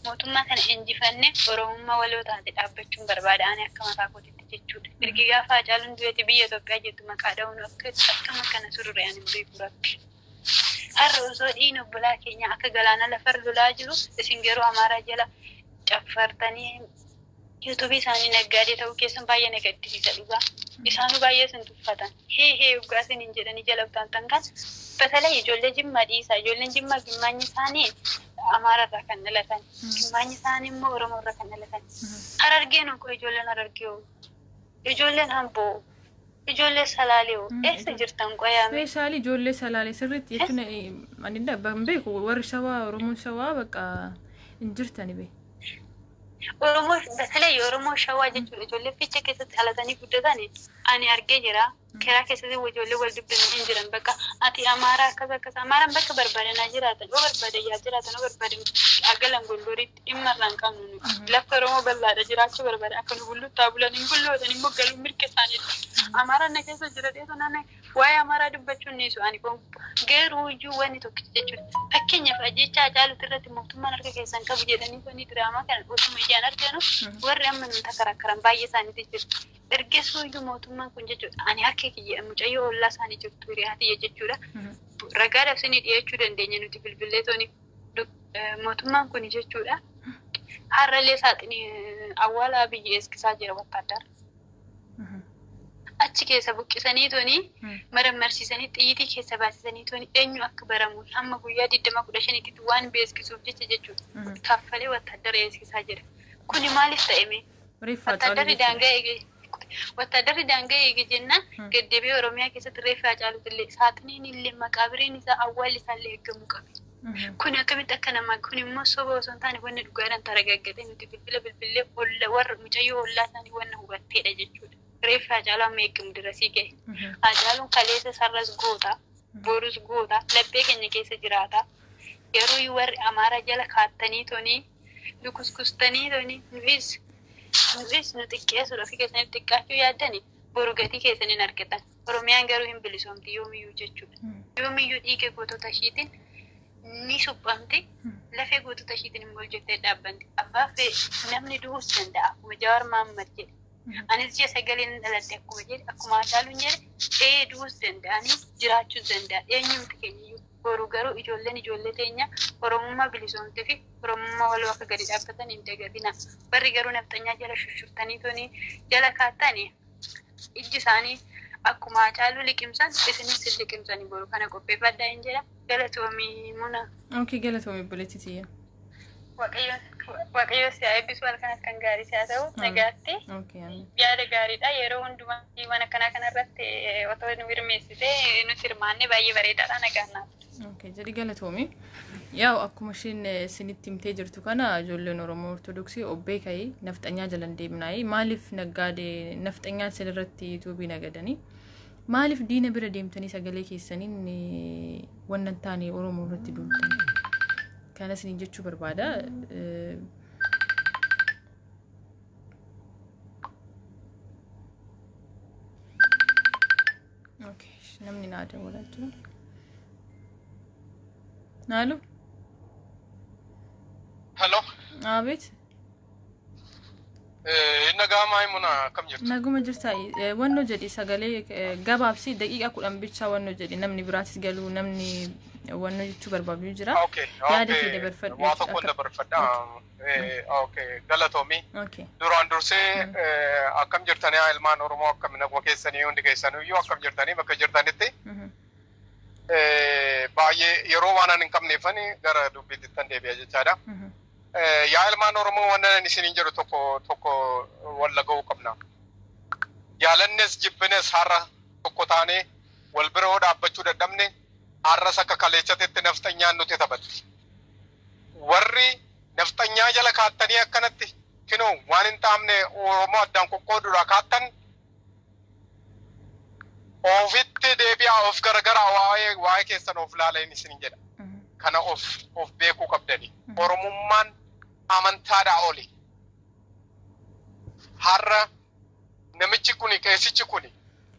mootummaa kana injifanne Oromummaa waloo taate dhaabbachuun barbaada ani akka mataa kootitti jechuudha. Ergi gaafa Haacaaluun du'eeti biyya Itoophiyaa jettu maqaa dha'uun akka akkam akkana surure ani hin beeku rabbi. Har'a osoo dhiin obbolaa keenya akka galaana lafarra lolaa jiru isin garuu Amaaraa jala caffartanii yuutuubii isaanii naggaadee ta'uu keessan baay'ee na gaddisiisa dhugaa. Isaanuu baay'ee isin tuffatan. Hee hee dhugaa isiniin jedhanii jala utaaltan kan batalay ijoollee Jimmaa dhiisaa. Ijoolleen Jimmaa gimmaanyi isaanii Amaararraa kan dhalatan. Gimmaanyi isaanii immoo Oromoorraa kan dhalatan. Harargeen hoo ijoolleen Harargee hoo? Ijoolleen Amboo? Ijoollee Salaalee hoo? Eessa jirtan qoyaame? Specially ijoollee Salaalee sirriitti jechuun ani hin beeku, warri Shawaa, Oromoon Shawaa bakka hin jirtani bee. Oromoo በተለይ የኦሮሞ ሸዋ jechuudha ijoollee Fiichee keessatti dhalatanii guddatan ani argee jira. Karaa keessatti ijoollee wal dubbisan hin jiran, bakka ati Amaaraa akkas akkas Amaaraan bakka barbaadanaa jiraatan yoo barbaadan yaa jiraatan yoo barbaadan agalan Gondoriitti dhimma irraa hin qabnu nuti. Lafti Oromoo bal'aadha, jiraachuu barbaadan akka nu bullutti bulan hin bulloodhan immoo galuu mirga isaaniiti. Amaaraan na keessa jira dheetu nana waa'ee Amaaraa dubbachuun ni ani garuu iyyuu wanni tokkicha jechuudha. Fakkeenyaaf ajjecha Haacaaluuti irratti mootummaan harka keessan qabu jedhanii wanni diraamaa kana osuma ijaan arganu warri amma nu takarakkaran baay'ee isaaniitu jiru. Ergasuu iyyuu mootummaan kun jechuudha ani harka kiyya mucayyoo ollaa isaanii jirtu hiriyaa tiyya jechuudha. Ragaadhaaf isinii dhiyeechuu dandeenya nuti bilbilee tooni mootummaan kun jechuudha. Har'allee saaxinii awwaala biyya eeskisaa jira wattaadara. Achi keessa buqqisanii tooni marammarsiisanii xiyyitii keessa baasisanii tooni eenyu akka baramu hamma guyyaa 20 15tti waan beeksisuuf jecha jechuudha. Kaffalee wattaadara eeskisaa jira. Kuni maaliif ta'eme? Wattaaddarri daangaa eege jennaan gaddeebi'ee Oromiyaa keessatti reeffa Haacaaluuti illee saaxiniin illee maqaabiriin isaa awwaalli isaa illee eegamuu qabe. Kun akkamitti akka namaa kun immoo soba osoo hin taane wanni dhugaadhaan taragaggate nuti bilbila bilbilee warra mucayyoo ollaa isaanii wanna hubatteedha jechuudha. Reeffi Haacaaluu amma eegamu dirasii gahe. Haacaaluun kaleessa sarras goota, borus goota, laphee keenya keessa jiraata. Garuu warri Amaaraa jala kaattanii tonii lukuskustanii tonii nu'is nu xiqqeessuudha ofii keessaniif xiqqaachuu yaaddani boru gatii keessaniin argatan. Oromiyaan garuu hin bilisoomti yoomiyyuu jechuudha. Yoomiyyuu dhiiga gootota ishiitiin ni suphamti. Lafee gootota ishiitiin immoo hojjettee dhaabbanti. Abbaa namni du'uus danda'a akkuma Jawaar Mahaammad jedhe. Anis ji'a sagaleen dhaladhe akkuma jedhe, akkuma Haacaaluun jedhe, ee du'uus danda'anii jiraachuus danda'a. Eenyumti keenyayyuu boru garuu ijoolleen ijoollee teenya Oromummaa bilisoomtee fi Oromummaa waloo akka gadi dhaabbatan hin dagatina. Barri garuu nafxanyaa jala shushurtanii toni jala kaattanii ijji isaanii akkuma Haacaaluu liqimsan isinis hin liqimsanii boru kana qopheeffadhaa hin jedha. Galatoomii Muna. Okay, galatoomii obboleettii tiyya. Waaqayyo si haa eebbisu, halkan akkan gaarii si haa ta'u, nagaatti. Okay, amiin. Yaada gaariidha. Yeroo hundumaa waan akkanaa kanarratti otoo nu hirmeessite, nu hirmaanne, baay'ee bareedaadha. Nagaan naaf. Okay, jedhi, galatoomi. Yaa'u, akkuma isheen isinitti himtee jirtu kana, ijoolleen Oromoo Ortodoksii obbee ka'ee nafxanyaa jalan deemnaayii. Maaliif naggaadee nafxanyaan isinirratti yuutuubii nagadanii? Maaliif diina bira deemtanii sagalee keessaniin wannan taane Oromoo irratti duultan? Kana isiniin jechuu barbaada. Okay, namni naa dawwalaa jira. Naalu? Hello. Abeet. Nagaamaa himuna, akkam jirtu? Naguma jirta. Wannoo jedhi, sagalee gabaabsi, daqiiqa 10 bichaa wannoo jedhi, namni biraatis galuu, namni wannoo jechuu barbaadu jira. Okay. Yaada kee dabarfadhu. Waa tokko dabarfadha. Okay. Galatoomi. Okay. Duraan dursee akkam jirtanii ilmaan Oromoo, akkam naguma keessanii, hundi keessaniyyuu akkam jirtanii bakka jirtanitti? Baay'ee yeroo waan ani hin qabneefani gara dubbiitti deebi'a jechaadha. Yaa ilmaan Oromoo, waan ani isiniin jedhu tokko tokko wal ga'uu qabna. Jaalannes jibbines har'a tokko taanee wal bira hoo dhaabbachuu dadhabne, har'as akka kaleessatetti nafxanyaan nuti taphatti. Warri nafxanyaa jala kaattanii akkanatti kinoo waan hin taamne Oromoo addaan qoqqooduudha kaattan, ofitti deebi'aa, of garagaraa, waa'ee keessan of laala isiniin jedha. Kana of beekuu qabdani. Oromummaan amantaadhaa oli. Har'a namichi kuni, qeesichi kuni,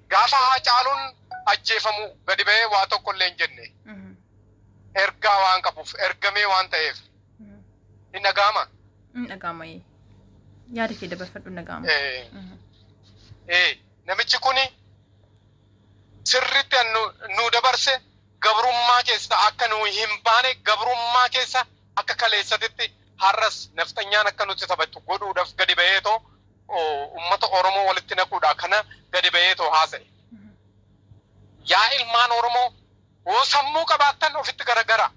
gaafa Haacaaluun ajjeefamu gadi ba'ee waa tokko illee hin jenne. Ergaa waan qabuuf, ergamee waan ta'eef. Hin dhaga'ama? Hin dhaga'ama. Yaada kee dabarfadhu, hin dhaga'ama. Namichi kuni sirriitti nu dabarse, gabrummaa keessa akka nu hin baane, gabrummaa keessa akka kaleessatitti har'as nafxanyaan akka nuti taphattu godhuudhaaf gadi ba'eetoo ummata Oromoo walitti naquudha kana gadi ba'eetoo haasa'e. Yaa ilmaan Oromoo, hoo sammuu qabaattan ofitti garagara.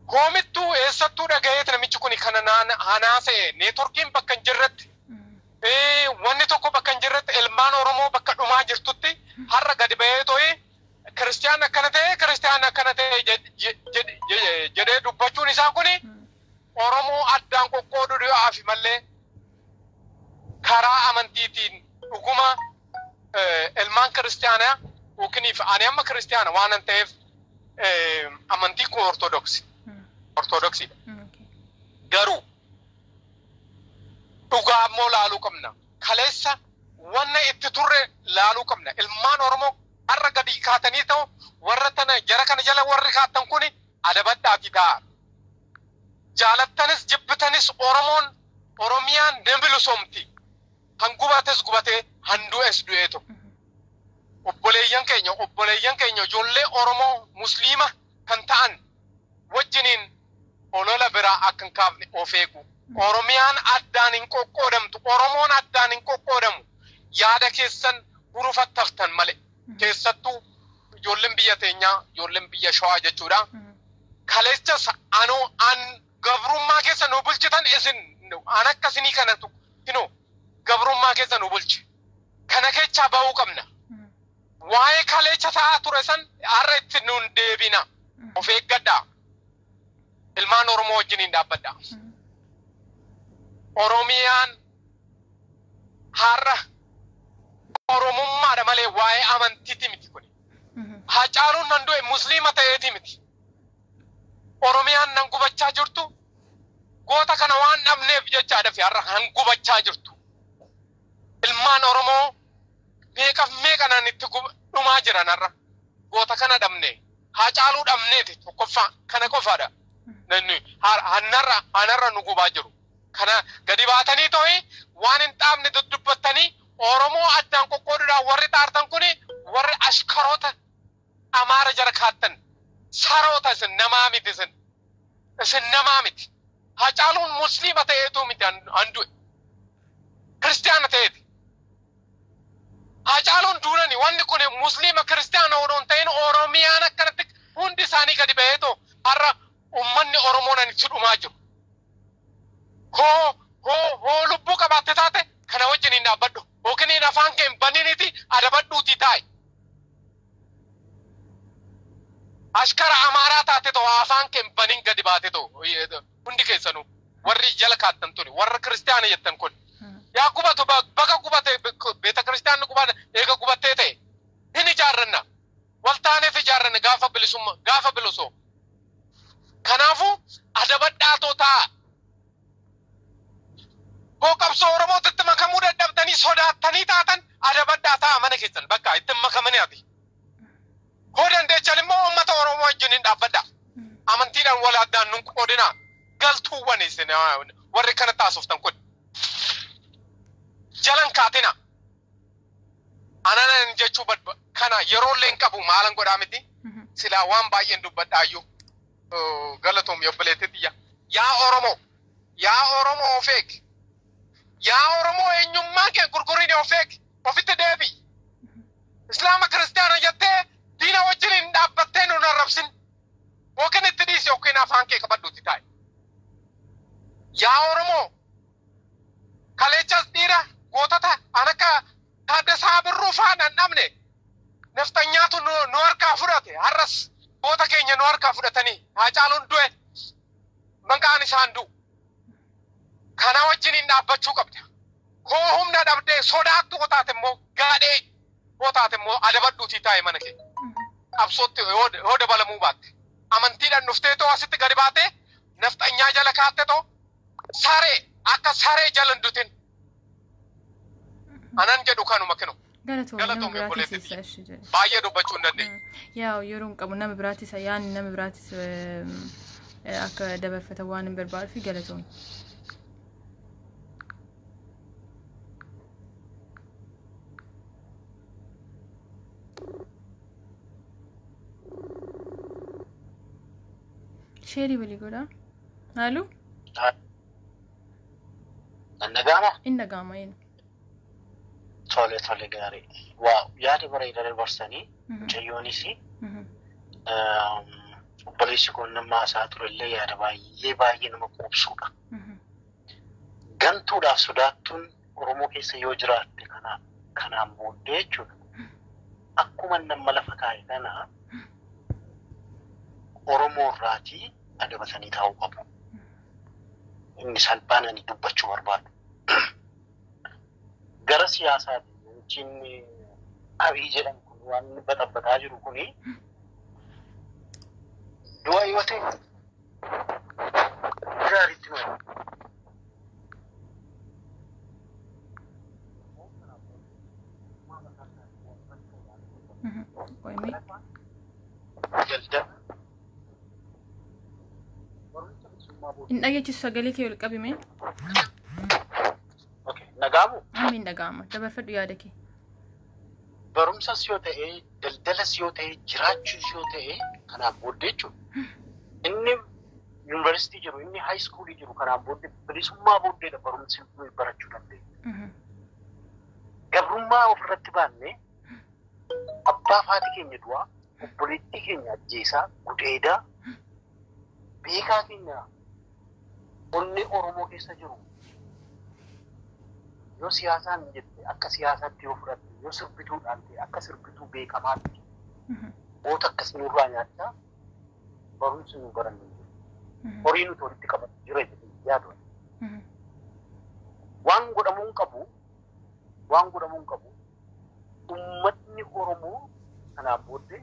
Koomittuu eessattuu dhagayeet namichi kun kana haasa'e? Neetworkiin bakka hin jirretti, wanni tokko bakka hin jirretti, ilmaan Oromoo bakka dhumaa jirtutti har'a gadi ba'eetoo kiristiyaan akkana ta'e, kiristiyaan akkana ta'e jedhee dubbachuun isaa kuni Oromoo addaan qoqqooduudhaaf malee karaa amantiitiin dhuguma ilmaan kiristiyaanaa yookiin ani amma kiristiyaana waan an ta'eef, amantii koo Ortodoksi. Ortodoksiidha. Garuu dhugaa immoo laaluu qabna. Kaleessa wanna itti turre laaluu qabna. Ilmaan Oromoo har'a gadi kaatanii ta'u warra tana jara kana jala warri kaattan kuni adabadhaati ta'a. Jaalattanis jibbitanis Oromoon, Oromiyaan ni bilisoomti. Han gubates gubatee, han du'es du'eetu. Obboleeyyan keenya ijoollee Oromoo Musliima kan ta'an wajjiniin olola biraa akka hin kaafne of eegu. Oromiyaan addaan hin qoqqoodamtu. Oromoon addaan hin qoqqoodamu. Yaada keessan hurufattaftan malee. Keessattuu ijoolleen biyya teenyaa, ijoolleen biyya Shawaa jechuudha. Kaleessas anoo an gabrummaa keessa nu bulchitan isin, an akkasinii kanatu kinoo gabrummaa keessa nu bulche. Kana keessaa ba'uu qabna. Waa'ee kaleessa ta'aa ture san har'a itti nuun deebina. Of eeggadhaa. Ilmaan Oromoo wajjiniin dhaabbadhaa. Oromiyaan har'a Oromummaadha malee waa'ee amantiiti miti kuni. Hacaaluun nan du'e Musliima ta'eeti miti. Oromiyaan nan gubachaa jirtu goota kana waan dhabneef jechaadha fi har'a han gubachaa jirtu. Ilmaan Oromoo meeqaf meeqanaan itti dhumaa jiran har'a. Goota kana dhabne, Hacaaluu dhabneeti tokkoffaa kana qofaadha. Hanarra hanarra nu gubaa jiru. Kana gadi baatanii to'i waan hin dhaabne dudubbattanii Oromoo addaan qoqqooduudhaan warri xaartan kuni, warri ashkaroota Amaara jara kaattan, saroota, isin namaa miti, isin namaa miti. Hacaaluun Musliima ta'eetu miti han du'e. Kiristiyaana ta'eeti. Hacaaluun duunani wanni kun Musliima kiristiyaana odoo hin ta'in Oromiyaan akkanatti Hundi isaanii gadi ba'eetoo har'a uummanni Oromoo nan itti dhumaa jiru. Hoo hoo hoo lubbuu qabaatte taate kana wajjin hin dhaabbadhu. Yookiin afaan kee hin baniniiti adabadhuutii taa'i. Ashkara Amaaraa taate too afaan kee hin banin gadi baate too hundi keessanuu warri jala kaattan tuni warra kiristaana jettan kun. Yaa gubatu, baga gubate. Beeta kiristaanni gubate eega gubattee ta'e hin ijaarranna. Waltaaneef ijaarranna gaafa bilisummaa gaafa bilisoo. Kanaafuu adabadhaatoo taa'a. Hoo qabsoo Oromootitti makamuu dadhabdanii sodaattanii taatan adabadhaa taa'a mana keessan bakka itti makamanii ati. Hoo dandeechan immoo uummata Oromoo wajjin hin dhaabbadha. Amantiidhaan wal addaan nun qoodinaa. Galtuuwwan isin warri kana taasiftan kun. Jalan kaatina. Ananan jechuu kana yeroo illee hin qabu maalan godhaa miti. Silaa waan baay'een dubbadhaayyuu. Galatoom obboleettii tiyya. Yaa Oromoo! Yaa Oromoo, of eegi! Yaa Oromoo, eenyummaa kee gurgurin, of eegi! Ofitti deebi'i! Islaama kiristaana jettee diina wajjin hin dhaabbattee nun arrabsin. Yookiin itti dhiisi yookiin afaan kee qabadhuuti taa'e. Yaa Oromoo! Kaleechas dhiira gootota an akka Taaddasaa Birruu fa'aa nan dhabne. Naftanyaatu nu harkaa fudhate. Har'as goota keenya nu harkaa fudhatanii Haacaaluun du'e, maqaan isaan du'u. Kana wajjin hin dhaabbachuu qabda. Koo humna dhabdee sodaattu koo taate immoo, gaadhee koo taate immoo, adabadhuutii taa'e mana kee. Qabsootti yoo dabalamuu baatte. Amantiidhaan dhuftee too asitti gadi baatee nafxanyaa jala kaatte too saree akka saree jala hin dutin. Anan jedhu kanuma kinu. Galatoomii, nama Galatoomii biraatis obboleettii isa ishee jedhe. Baay'ee dubbachuu hin dandeenye. Yaa, yeroo hin qabu, nama biraatis yaanni nama biraatis akka dabarfatan waan hin barbaadu fi galatoomii. Share walii godhaa. Haaluu? Nannagaama? Inni dhaga'ama eenyu? Tole, gaarii. Waaw, yaada bareedaa dabarsanii mucayyoonis obboleessi kun nama haasaa turellee yaada baay'ee baay'ee nama quubsuudha. Gantuudhaaf sodaattuun Oromoo keessa yoo jiraatte kanaan booddee jechuudha. Akkuma nama lafa kaa'e kana Oromoo irraatii adabatanii taa'uu qabu. Inni salphaan ani dubbachuu barbaadu. Gara siyaasaatiin namichi inni Abiy jedhamu kun waan inni baxabbataa jiru kuni du'a yoo ta'e gaariitti nu Qo'imee. Daldala. Hin dhageechisu, sagalee kee ol qabime. Okay, nagaamu. Amma hin dhaga'ama. Dabarfadhu yaada kee. Barumsas yoo ta'e, daldalas yoo ta'e, jiraachuus yoo ta'e, kanaaf booddee jechuudha. Inni yuunivarsiitii jiru, inni high schoolii jiru kanaan booddee bilisummaa booddeedha barumsi nuyi barachuu dandeenya. Gabrummaa ofirratti baannee abbaa fi haati keenya du'aa, obboleettii keenya ajjeesaa, gudeedaa, beekaa keenya onnee Oromoo keessa jiru yoo siyaasaan jette akka siyaasaatti yoo fudhatte, yoo sirbituudhaan ta'e akka sirbituu beekamaatti goota akkas nurraa nyaachaa barumsi nu barannu hin jiru. Horii nuti walitti qabatu jira jedhee yaadu. Waan godhamuu hin qabu, waan godhamuu hin qabu, uummatni Oromoo kanaan booddee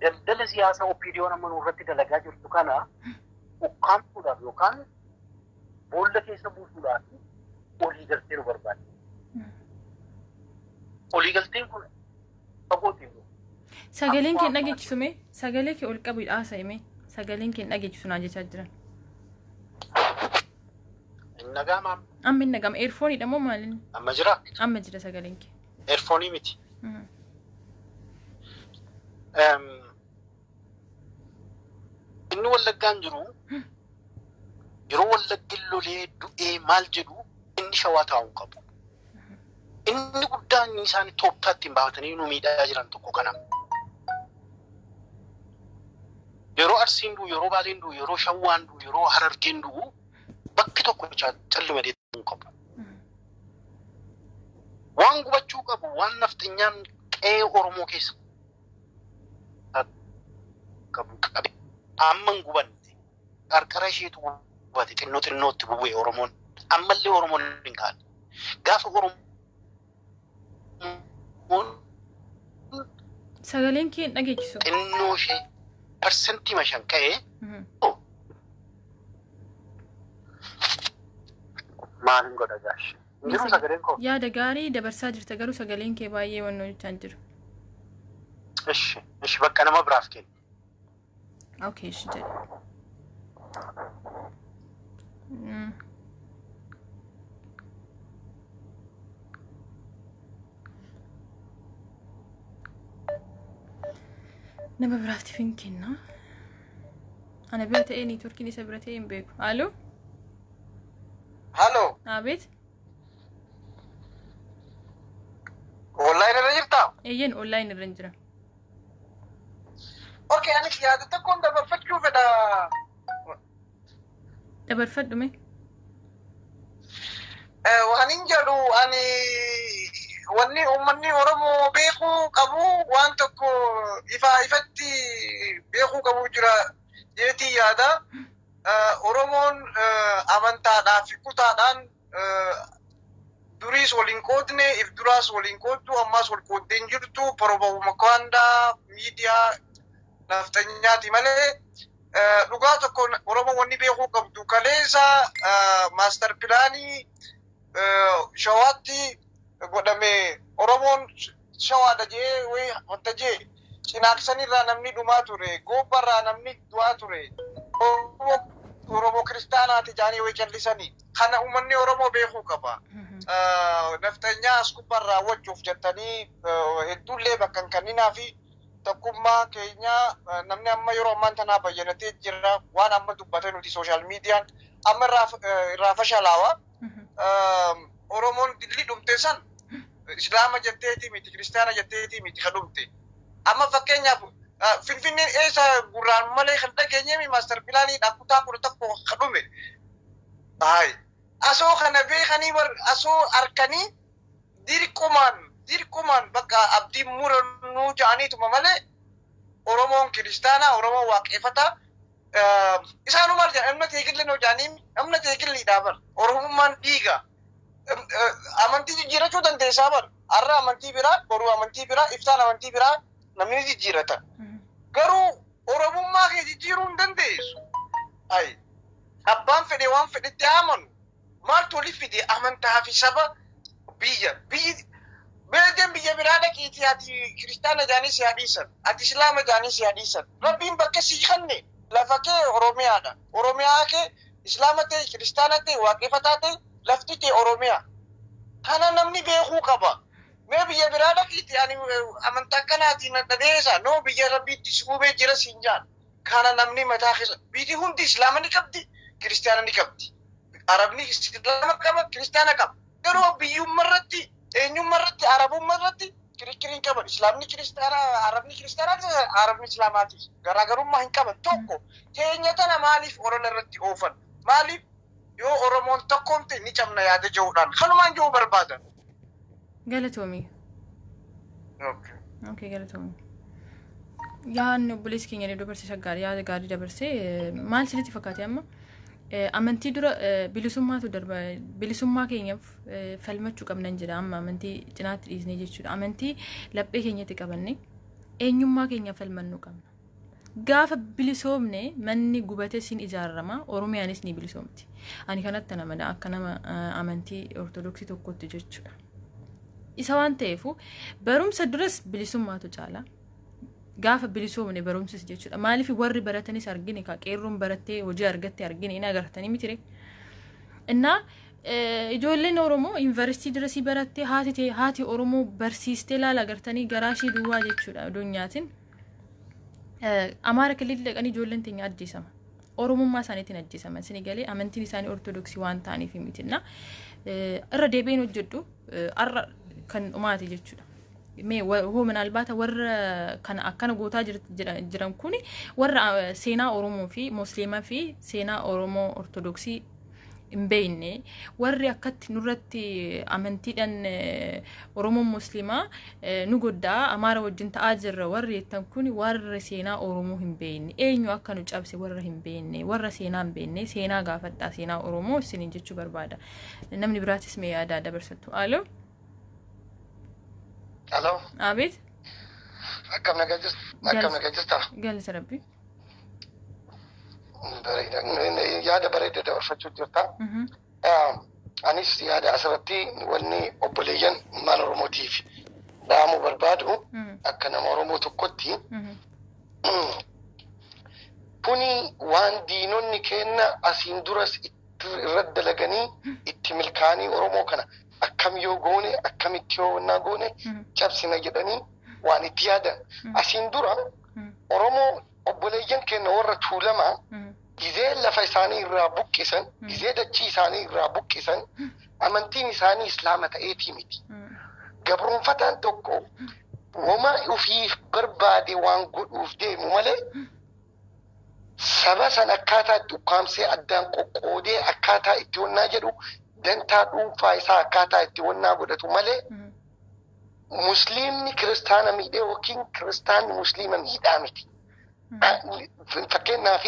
daldala siyaasaa OPDO'n amma nurratti dalagaa jirtu kana ukkaamsuudhaaf yookaan boolla keessa buusuudhaaf olii galtee nu barbaada. Olii galteen kun fagootiin Sagaleen kee hin dhageechisu mee? Sagalee kee ol qabu haasa'e mee? Sagaleen kee hin dhageechisu naan jechaa jiran. Hin dhaga'amaa? Amma hin dhaga'ama. Earphoneiidha moo maaliin? Amma jira? Amma jira sagaleen kee. Earphoneii miti. Inni Wallaggaan jiru yeroo Wallaggi lolee du'ee maal jedhu inni Shawaa taa'uu qabu. Inni guddaan inni isaan tooftaa ittiin baafatanii nu miidhaa jiran tokko kana. Yeroo Arsiin du'u, yeroo Baaleen du'u, yeroo Shawwaan du'u, yeroo Harargeen du'u bakki tokko calluma deemuu qabu. Waan gubachuu qabu, waan nafxanyaan qe'ee Oromoo keessa qabu qabe amma hin gubanne, qarqara isheetu gubate, xinnoo xinnootti bubu'e Oromoon. Ammallee Oromoon hin kaane. Gaafa Oromoon Sagaleen kee hin dhageechisu. Xinnoo ishee 5% ka'ee maalin godha gaashi? Hin jiru sagaleen koo. Yaada gaarii dabarsaa jirta, garuu sagaleen kee baay'ee waan hojjechaa hin jiru. Ishi ishi, bakka nama biraaf kenni. Okay, ishi jedhe. Nama biraatiif hin kenna. Ana bira ta'ee networkiin isa bira ta'ee hin beeku. Aloo? Halo, Abeet? Online irra jirtaa? Eeyyan, online irra hin jira. Okay, anis yaada tokkoon dabarfachuu fedha. Dabarfadhu mee? Waan hin jedhu, ani wanni uummanni Oromoo beekuu qabu waan tokko ifaa ifatti beekuu qabu jira jeetii yaada. Oromoon amantaadhaa fi kutaadhaan duriis waliin qoodne, if duraas waliin qooddu, ammaas wal qooddee hin jirtu, propagaandaa miidiyaa naftanyaati malee. Dhugaa tokko Oromoo wanni beekuu qabdu, kaleessa master planii Shawaatti godhame, Oromoon Shawaadha jee wayi wanta jee Cinaaqsanirraa namni dhumaa ture, Goobbarraa namni du'aa ture. Oromoo kiristaanaati jaanii wayi callisanii. Kana uummanni Oromoo beekuu qaba. Naftanyaa as gubbaarraa raawwachuuf jettanii hedduullee bakka hin kenninaa fi tokkummaa keenya namni amma yeroo ammaan tanaa bayyanatee jira. Waan amma dubbate nuti social mediaan amma irraa fashalaawaa. Oromoon dilli dhumte san Islaama jetteeti miti, kiristaana jetteeti miti ka dhumte. Amma fakkeenyaaf Finfinneen eessa gurraan malee kan dhageenyeemi master planiidhaan kutaa 11 ka dhume. Hayi. Asoo kana beekanii bar asoo harkanii dirqumaan dirqumaan bakka abdii murannuu jedhaniituma malee Oromoon kiristaanaa, Oromoon waaqeffataa. Isaanuu maal jedhan? እምነት የግል ነው jedhanii, እምነት የግልidha bar. Oromummaan dhiiga. Amantii jijjiirachuu dandeessaa bar. Har'a amantii biraa, boruu amantii biraa, iftaan amantii biraa namni ni jijjiirata. Garuu Oromummaa kee jijjiiruu hin dandeessu. Ayi. Abbaan fedhe waan fedhetti amanu. Maaltu olif fide amantaa fi saba biyya? Biyyi Beelteen biyya biraa dhaqiitii ati kiristaana jedhanii si dhiisan. Ati Islaama jedhanii si dhiisan. Rabbiin bakka sii kanne lafa kee Oromiyaadha. Oromiyaa kee Islaama ta'e, kiristaana ta'e, waaqeffataa ta'e, lafti kee Oromiyaa. Kana namni beekuu qaba. Mee biyya biraa dhaqiitii ani amantaa akkanaatiin na dhabeessa noo biyya Rabbiitti si uumee jira siin jaan. Kana namni mataa keessa, biyyi hundi Islaama ni qabdi, kiristaana ni qabdi. Arabni Islaama qaba, kiristaana qaba. Garuu biyyummaa irratti, eenyummaa irratti, arabummaa irratti kirikiri hin qaban. Islaamni kiristaana, Arabni kiristaana, Arabni Islaamaati. Garaagarummaa hin qaban tokko. Teenya tana maaliif olola irratti oofan? Maaliif yoo Oromoon tokkoomte ni cabna yaada jiruudhaan kanumaan jiru barbaadan. Galatoomi. Okay, galatoomi. Yaadni obboleessi keenya ni dabarse gaarii, yaada gaarii dabarsee. Maal isinitti fakkaate amma? Amantii dura bilisummaatu darba, bilisummaa keenyaaf falmachuu qabnan jedha, amma amantii cinaatti dhiisnee jechuudha. Amantii laphee keenyatti qabanne eenyummaa keenya falmannuu qabna. Gaafa bilisoomne manni gubate siin ijaarama, Oromiyaanis ni bilisoomti. Ani kanatti namana akka nama amantii Ortodoksii tokkotti jechuudha. Isa waan ta'eefu barumsa duras bilisummaatu caala. Gaafa bilisoomne barumsis jechuudha. Maaliif warri baratanis argine, ka qeerroon barattee hojii argatte argine, hin agartanii mitire. Innaa ijoolleen Oromoo yuunivarsiitii dirasii barattee, haati ta'e, haati Oromoo barsiistee laala agartanii garaa ishee duwwaa jechuudha addunyaatiin. Amaara kililii dhaqanii ijoolleen teenya ajjeesama. Oromummaa isaaniitiin ajjeesaman. Isin galee, amantiin isaanii Ortodoksii waan ta'aniif mitinna. Irra deebiin hojjedhu har'a kan dhumaati jechuudha. Mee hoo minaalbaata warra kana akkana gootaa jiran kun warra seenaa Oromoo fi Musliimaa fi seenaa Oromoo Ortodoksii hin beekne, warri akkatti nurratti amantiidhaan Oromoon Musliimaa nu goddaa Amaara wajjin ta'aa jirra warri jettan kun, warra seenaa Oromoo hin beekne, eenyu akka nu cabse warra hin beekne, warra seenaa hin beekne, seenaa gaafadhaa, seenaa Oromoo isiniin jechuu barbaada. Namni biraatis mee yaadaa dabarsattu. Alo. Alo. Abeet. Akkam nagaa jirta? Akkam nagaa jirta? Galata Rabbi. Bareeda. Yaada bareeda dabarfachuu jirta. Anis yaada asirratti wanni obboleeyyan ilmaan Oromootiif dhaamuu barbaadu, akka nama Oromoo tokkotti, kuni waan diinonni kenna asiin duras irratti dalaganii itti milkaanii Oromoo kana akkam yoo goone, akkamitti yoo wannaa goone cabsina jedhanii waan itti yaadan. Asiin dura Oromoo obboleeyyan keenya warra Tuulamaa gizee lafa isaanii irraa buqqisan, gizee dachii isaanii irraa buqqisan, amantiin isaanii Islaama ta'eetii miti. Gabroonfataan tokko wama ofiif barbaade waan godhuuf deemu malee, saba san akkaataa itti ukkaamsee addaan qoqqoodee akkaataa itti wannaa jedhu, dantaa dhuunfaa isaa akkaataa itti wannaa godhatu malee, Musliimni Kiristaana miidhee yookiin Kiristaanni Musliima miidhaa miti. Fakkeenyaaf,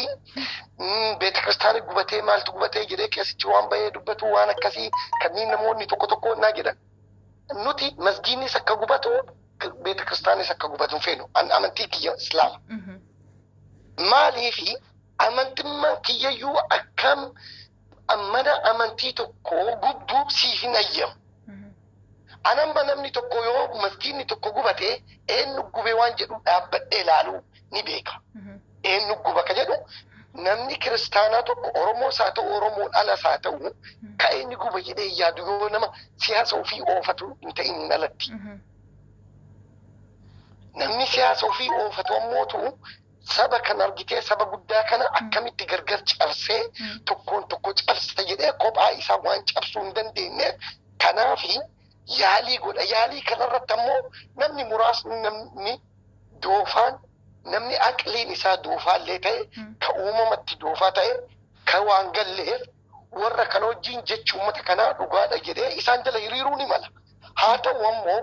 beeta kiristaanii gubatee, maaltu gubatee jedhee keessichi waan bahee dubbatu, waan akkasii kanneen namoonni tokko tokko wannaa jedhan. Nuti masgiinnis akka gubatu, beeta kiristaanis akka gubatu hin feenu. Amantii kiyya Islaama. Maaliifi amantummaan kiyyayyuu akkam mana amantii tokko gubduu siif hin ayyamu. Anamma namni tokko yoo masgiinni tokko gubate, eenyu gube waan jedhu dhaabbadhee ilaaluu ni beeka. Eenyu guba ka jedhu, namni Kiristaanaa tokko Oromoos haa ta'u, Oromoon alas haa ta'u, ka eenyu guba jedhee yaadu yoo nama siyaasa ofii oofatu hin ta'in alatti. Namni siyaasa ofii oofatu ammootu saba kan argitee saba guddaa kana akkamitti gargar cabsee tokkoon tokko cabsa jedhee kophaa isaa waan cabsuu hin dandeenyeef, kanaafi yaalii godha. Yaalii kanarratti ammoo namni muraasni, namni doofaan, namni aqliin isaa doofaallee ta'e, ka uumamatti doofaa ta'e, ka waan galleef warra kana wajjin jechi uummata kanaa dhugaadha jedhee isaan jala hiriiruu ni mala. Haa ta'u ammoo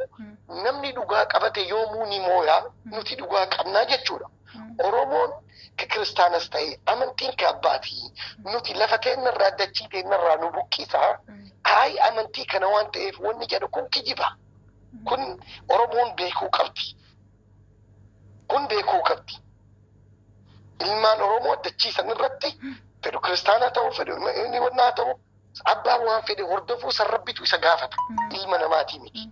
namni dhugaa qabate yoomuu ni mooyaa, nuti dhugaa qabnaa jechuudha. Oromoon ka Kiristaanas ta'e amantiin ka abbaatii, nuti lafa teennarraa, dachii teennarraa nu buqqisaa, hayi amantii kana waan ta'eef wanni jedhu kun kijiba. Kun Oromoon beekuu qabdi. Kun beekuu qabdi. Ilmaan Oromoo dachii sanirratti fedhu Kiristaanaa ta'u, fedhu inni wannaa ta'u, abbaan waan fedhe hordofuu san Rabbitu isa gaafata. Ilma namaatii miti.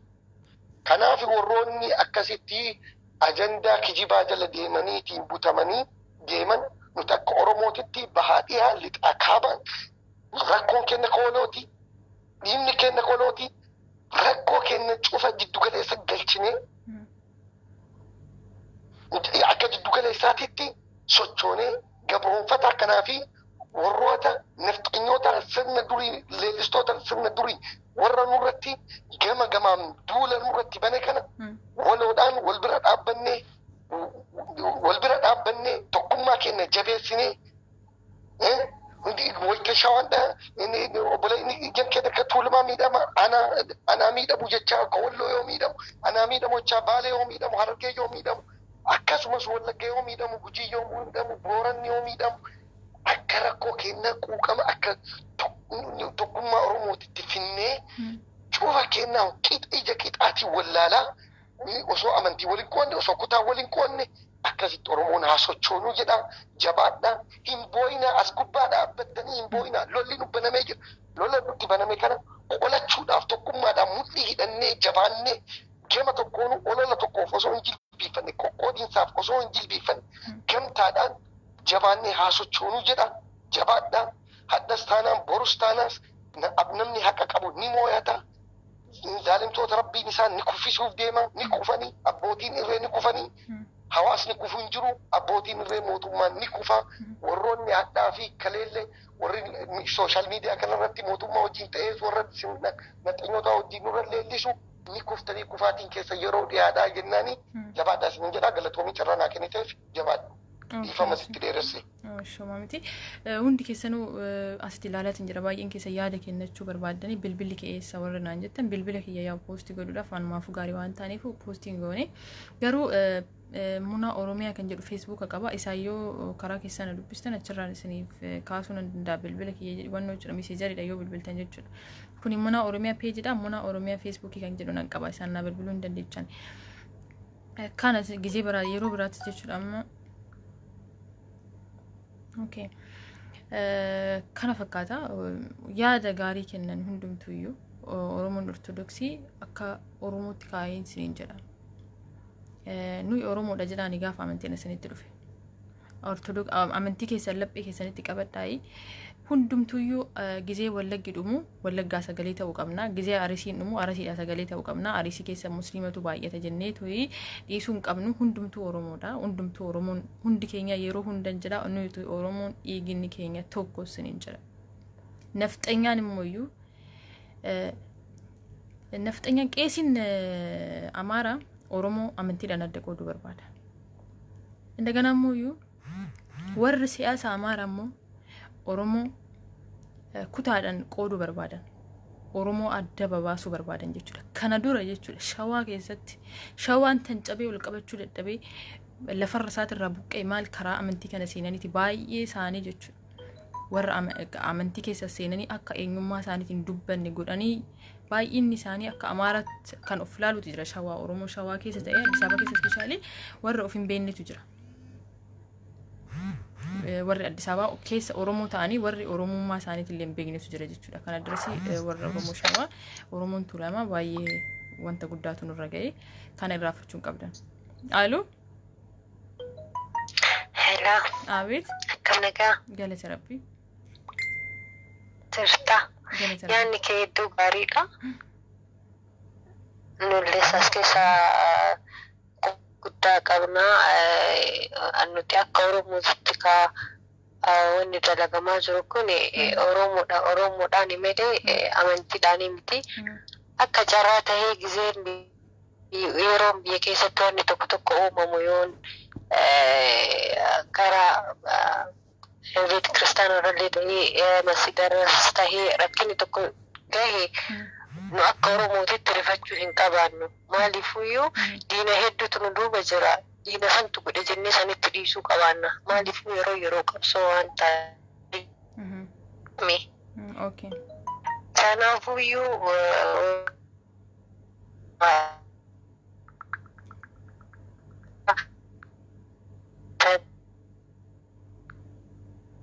Kanaaf warroonni akkasitti ajandaa kijibaa jala deemaniitiin butamanii deeman, nuti akka Oromootitti bahaa dhihaa, lixaa kaabaan rakkoon kenna koolooti. Dhiimni kenna koolooti. Rakkoo kenna cufa jiddugaleessa galchinee akka jiddugaleessaatitti sochoonee gabroonfata akkanaa fi warroota nafxanyoota sirna durii, leellistoota sirna durii, warra nurratti gama gamaan duula nurratti bane kana waloodhaan wal bira dhaabbannee tokkummaa keenya jabeessinee wayita Shawaadha obboleeyyan keenya akka Tuulamaa miidhama anaa miidhamu jechaa, akka Walloo yoo miidhamu anaa miidhamu jechaa, Baalee yoo miidhamu, Harargee yoo miidhamu, akkasumas Wallagga yoo miidhamu, Gujii yoo miidhamu, Booranni yoo miidhamu, akka rakkoo keenya quuqama akka tokkummaa Oromootitti finnee cufa kennaa qixa ija qixaatiin wallaalaa, osoo amantii waliin qoonne, osoo kutaa waliin qoonne, akkasitti Oromoon haa sochoonuu jedha. Jabaadha, hin boo'inaa, as gubbaa dhaabbattanii hin boo'inaa. Lolli nu banamee jira. Lola nutti baname kana qolachuudhaaf tokkummaadhaan mudhii hidhannee jabaannee, gama tokkoon olola tokkoof osoo hin jilbiiffanne, qoqqoodiinsaaf osoo hin jilbiiffanne, gamtaadhaan jabaannee haa sochoonuu jedha. Jabaadha. Haddas taanaan, borus taanaas, namni haqa qabu ni mooyata. Zaalimtoota Rabbiin isaan ni kuffisuuf deema, ni kufanii, abbootiin irree ni kufanii, hawaasni kufu hin jiru, abbootiin irree mootummaan ni kufa. Warroonni hadhaa fi kaleellee warri social media kanarratti mootummaa wajjin ta'ee warra nafxanyoota wajjin nurra leellisu Ni kuftanii, kufaatiin keessa yeroo dhiyaadhaa jennaani jabaadhaa isin jedhaa. Galatoomii, carraa naa kenniteef jabaadhu. Dhiifama sitti dheeresse. Shoma miti. Hundi keessanuu asitti ilaalaatiin jira. Baay'een keessa yaada kennachuu barbaaddanii bilbilli kee eessa warra naan jettan, bilbila kiyya yaa post godhuudhaaf waanumaafu gaarii waan ta'aniif post hin goone. Garuu Muna Oromiyaa kan jedhu Feesbuuka qaba. Isaayyoo karaa keessan dubbistan achirraan isiniif kaasuu nan danda'a bilbila kiyya wannoo jechuudha. Messengeriidha yoo bilbiltan jechuudha. Kuni Muna Oromiyaa pageiidha. Muna Oromiyaa Feesbuukii kan jedhu nan qaba. Isaan naa bilbiluu hin dandeechan. Kana gizee biraa yeroo biraatti jechuudha amma. Okay. Kana fakkaata, yaada gaarii kennan hundumtuyyuu. Oromoon Ortodoksii akka Oromootti kaa'een isiniin jedha. Nuyi Oromoodha jedhaani gaafa amantiin isinitti dhufe. Amantii keessan laphee keessanitti qabadhaayi. Hundumtuyyuu gizee Wallaggi dhumu Wallaggaa sagalee ta'uu qabna. Gizee Arisiin dhumu Arisiidha sagalee ta'uu qabna. Arisii keessa Musliimatu baay'ata jennee toyi dhiisuu hin qabnu. Hundumtuu Oromoodha. Hundumtuu Oromoon hundi keenya yeroo hundan jedha, nuyi Oromoon dhiigni keenya tokko isiniin jedha. Nafxanyaan immoo nafxanyaan qeesiin Amaaraa Oromoo amantiidhaan adda qooduu barbaada. Indaganaa immoo warri siyaasa Amaaraa immoo Oromoo kutaadhaan qooduu barbaadan. Oromoo adda babaasuu barbaadan jechuudha. Kana dura jechuudha Shawaa keessatti Shawaan tan cabee ol qabachuu dadhabee lafarra isaatirraa buqqee maal karaa amantii kana seenaniiti baay'ee isaanii jechuudha. Warra amantii keessa seenanii akka eenyummaa isaaniitiin dubbanne godhanii baay'inni isaanii akka Amaaraatti kan of ilaalutu jira. Shawaa, Oromoo Shawaa keessa ta'ee Addis Ababa keessa especially warra of hin beeknetu jira. Warri Addis Ababa keessa Oromoo ta'anii warri Oromummaa isaaniitiin illee hin beeknetu jira jechuudha. Kana durasi warra Oromoo Shawaa, Oromoon Tuulamaa baay'ee wanta guddaatu nurra ga'e, kana irraanfachuu hin qabdan. Aloo. Hello. Abeet. Akkam nagaa? Galata Rabbii. Jirta. Galata Rabbii. Yaadni kee hedduu gaariidha. Nulles as keessaa guddaa qabna. Nuti akka Oromootti ka wanni dalagamaa jiru kun Oromoodha. Oromoodhaan malee amantiidhaan miti. Akka carraa tahee gizeen yeroon biyya keessatti wanni tokko tokko uumamu yoon karaa beet kiristaana irrallee ta'ee masjiidarras tahee rakkinni tokko gahe, nu akka Oromootitti rifachuu hin qabaannu. Maaliifuyyuu diina hedduutu nu duuba jira. Diina santu godhe jennee sanitti dhiisuu qabaanna. Maaliifuu yeroo yeroo qabsoo waan ta'eef. Kanaafuyyuu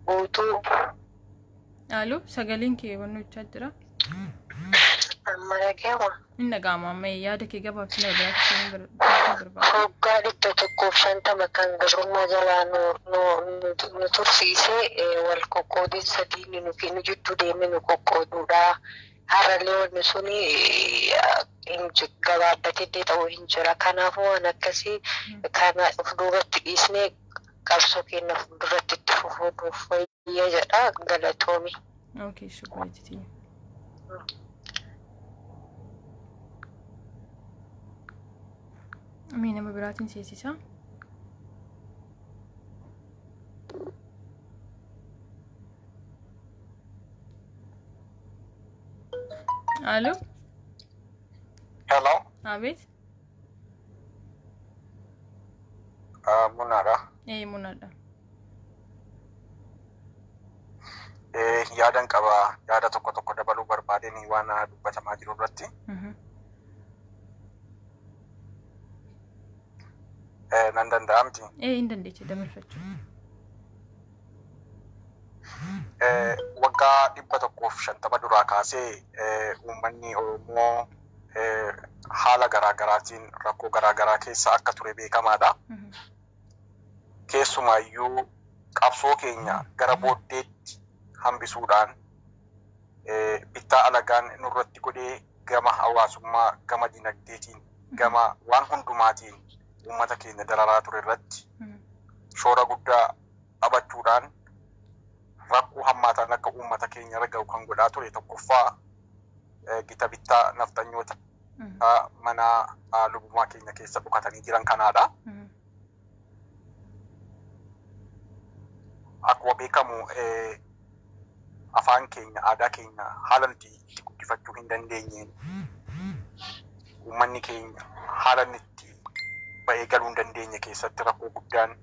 guutuu. Aloo, sagaleen kee wannochaa jira. Amma dhaga'ama. Inni dhaga'ama amma, yaada kee gabaabsina biraatti barbaada. Waggaa 150 kan gabrummaa jalaa nu tursiise wal qoqqoodinsa diinni nu nu jidduu deeme nu qoqqooduudha. Har'allee wanni suni gabaabbatee ta'uu hin jira. Kanaafuu waan akkasii kana of duubatti dhiisnee qabsoo keenya fuulduratti itti fufuu nuuf wayya jedha, galatoomi. Okay, shukureetti. Mee nama biraatiin seesisaa. Aloo. Hello. Abeet. Munaadha. Ee, Munaadha. Yaadan qaba, yaada tokko tokko dabaluu barbaadeen waan dubbatamaa jiru irratti. Nan danda'a miti? Ee, hin dandeeche dabalfachuu. Waggaa 150 duraa kaasee uummanni Oromoo haala garaa garaatiin rakkoo garaa garaa keessa akka ture beekamaadha. Keessumaayyuu qabsoo keenya gara booddeetti hambisuudhaan bittaa alagaan nurratti godhee gama hawaasummaa, gama dinagdeetiin, gama waan hundumaatiin uummata keenya dararaa ture irratti shoora guddaa taphachuudhaan rakkoo hammaataan akka uummata keenya irra gahu kan godhaa ture tokkoffaa gita bittaa nafxanyoota Mana lubummaa keenya keessa dhokatanii jiran kanaadha. Akkuma beekamu afaan keenya, aadaa keenya haala nuti itti guddifachuu hin dandeenyeen, uummanni keenya haala inni itti ba'ee galuu hin dandeenye keessatti rakkoo guddaan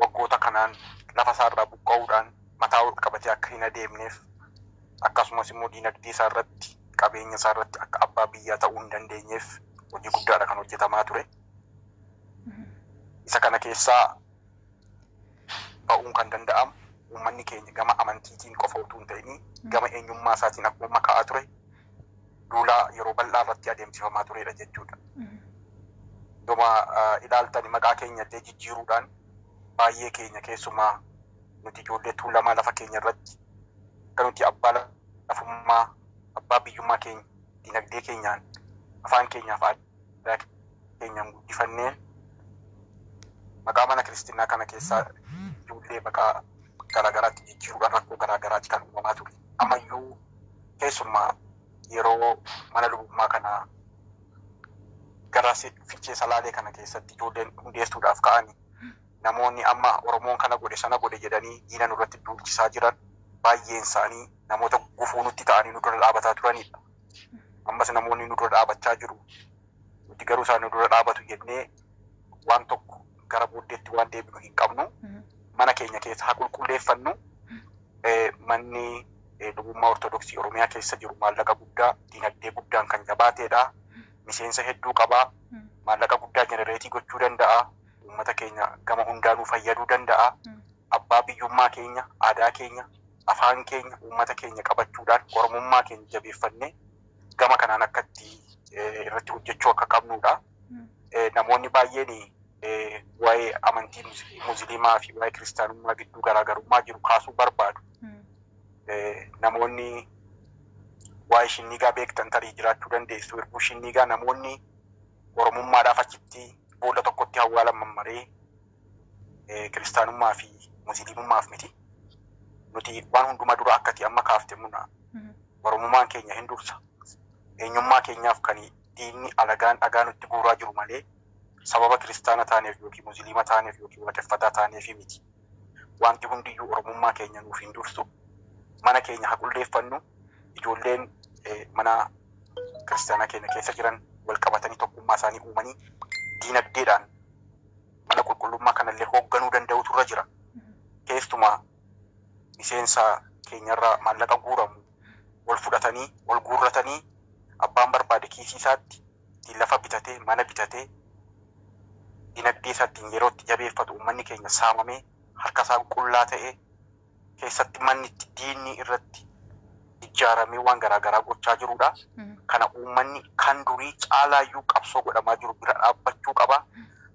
waggoota kanaan lafa isaarraa buqqa'uudhaan mataa ol qabatee akka hin adeemneef, akkasumas immoo diinagdee isaa irratti, qabeenya isaa irratti akka abbaa biyyaa ta'uu hin dandeenyeef hojii guddaadha kan hojjetamaa ture. Isa kana keessaa ba'uun kan danda'amu uummanni keenya gama amantiitiin qofa utuu hin ta'in gama eenyummaa isaatiin akkuma ka'aa ture duulaa yeroo bal'aa irratti adeemsifamaa turedha jechuudha. Dhuma ilaaltani maqaa keenya illee jijjiiruudhaan baay'ee keenya, keessumaa nuti ijoollee Tuulamaa, lafa keenya irratti akka nuti abbaa lafummaa, abbaa biyyummaa keenya dinagdee keenyaan, afaan keenyaaf aadaa keenyaan guddifanneen maqaa mana kiristinnaa kana keessaa ijoollee maqaa garaagaraatti jijjiiruudhaan rakkoo garaagaraatti kan uumamaa ture. Ammayyuu keessumaa yeroo mana lubummaa kana gara Fiichee Salaalee kana keessatti ijoolleen hundeessuudhaaf ka'anii, namoonni amma Oromoon kana godhe sana godhe jedhanii diina nurratti duulchisaa jiran baay'een isaanii namoota gufuu nutti ta'anii nu dura dhaabataa turanidha. Ammas namoonni nu dura dhaabachaa jiru. Nuti garuu isaan nu dura dhaabatu jennee waan tokko gara booddeetti waan deebinu hin qabnu. Mana keenya keessa haa qulqulleeffannu. Manni lubummaa Ortodoksii Oromiyaa keessa jiru maallaqa guddaa, dinagdee guddaan kan jabaateedha. Miseensa hedduu qabaa. Maallaqa guddaa generate gochuu danda'a. Uummata keenya gama hundaanuu fayyaduu danda'a. Abbaa biyyummaa keenya, aadaa keenya, afaan keenya, uummata keenya qabachuudhaan Oromummaa keenya jabeeffannee gama kanaan akkatti irratti hojjechuu akka qabnudha. Namoonni baay'een waa'ee amantii Musliimaa fi waa'ee kiristaanummaa gidduu garaagarummaa jiru kaasuu barbaadu. Namoonni waa'ee shinnigaa beektan tarii jiraachuu dandeessu. Irbuu shinnigaa namoonni Oromummaadhaaf achitti boolla tokkotti awwaalaman maree kiristaanummaa fi Musliimummaaf miti. Nuti waan hundumaa dura akkati amma kaafte muna Oromummaan keenya hin dursa. Eenyummaa keenyaaf kan diinni alagaan dhagaa nutti guuraa jiru malee sababa kiristaana taaneef yookiin Musliima taaneef yookiin waaqeffataa taaneef miti. Wanti hundiyyuu Oromummaa keenya nuuf hin dursu. Mana keenya haa qulleeffannu. Ijoolleen mana kiristaanaa keenya keessa jiran wal qabatanii tokkummaa isaanii uumanii diinagdeedhaan mana qulqullummaa kanallee hoogganuu danda'utu irra jira. Keessumaa miseensa keenyarraa maallaqa guuramu wal fudhatanii wal guurratanii abbaan barbaade kiisii isaatti ittiin lafa bitatee, mana bitatee, dinagdee isaattiin yeroo itti jabeeffatu, uummanni keenya saamamee harka isaa qullaa ta'ee keessatti manni itti diinni irratti ijaaramee waan garaagaraa gochaa jirudha. Kana uummanni kan durii caalaayyuu qabsoo godhamaa jiru bira dhaabbachuu qaba.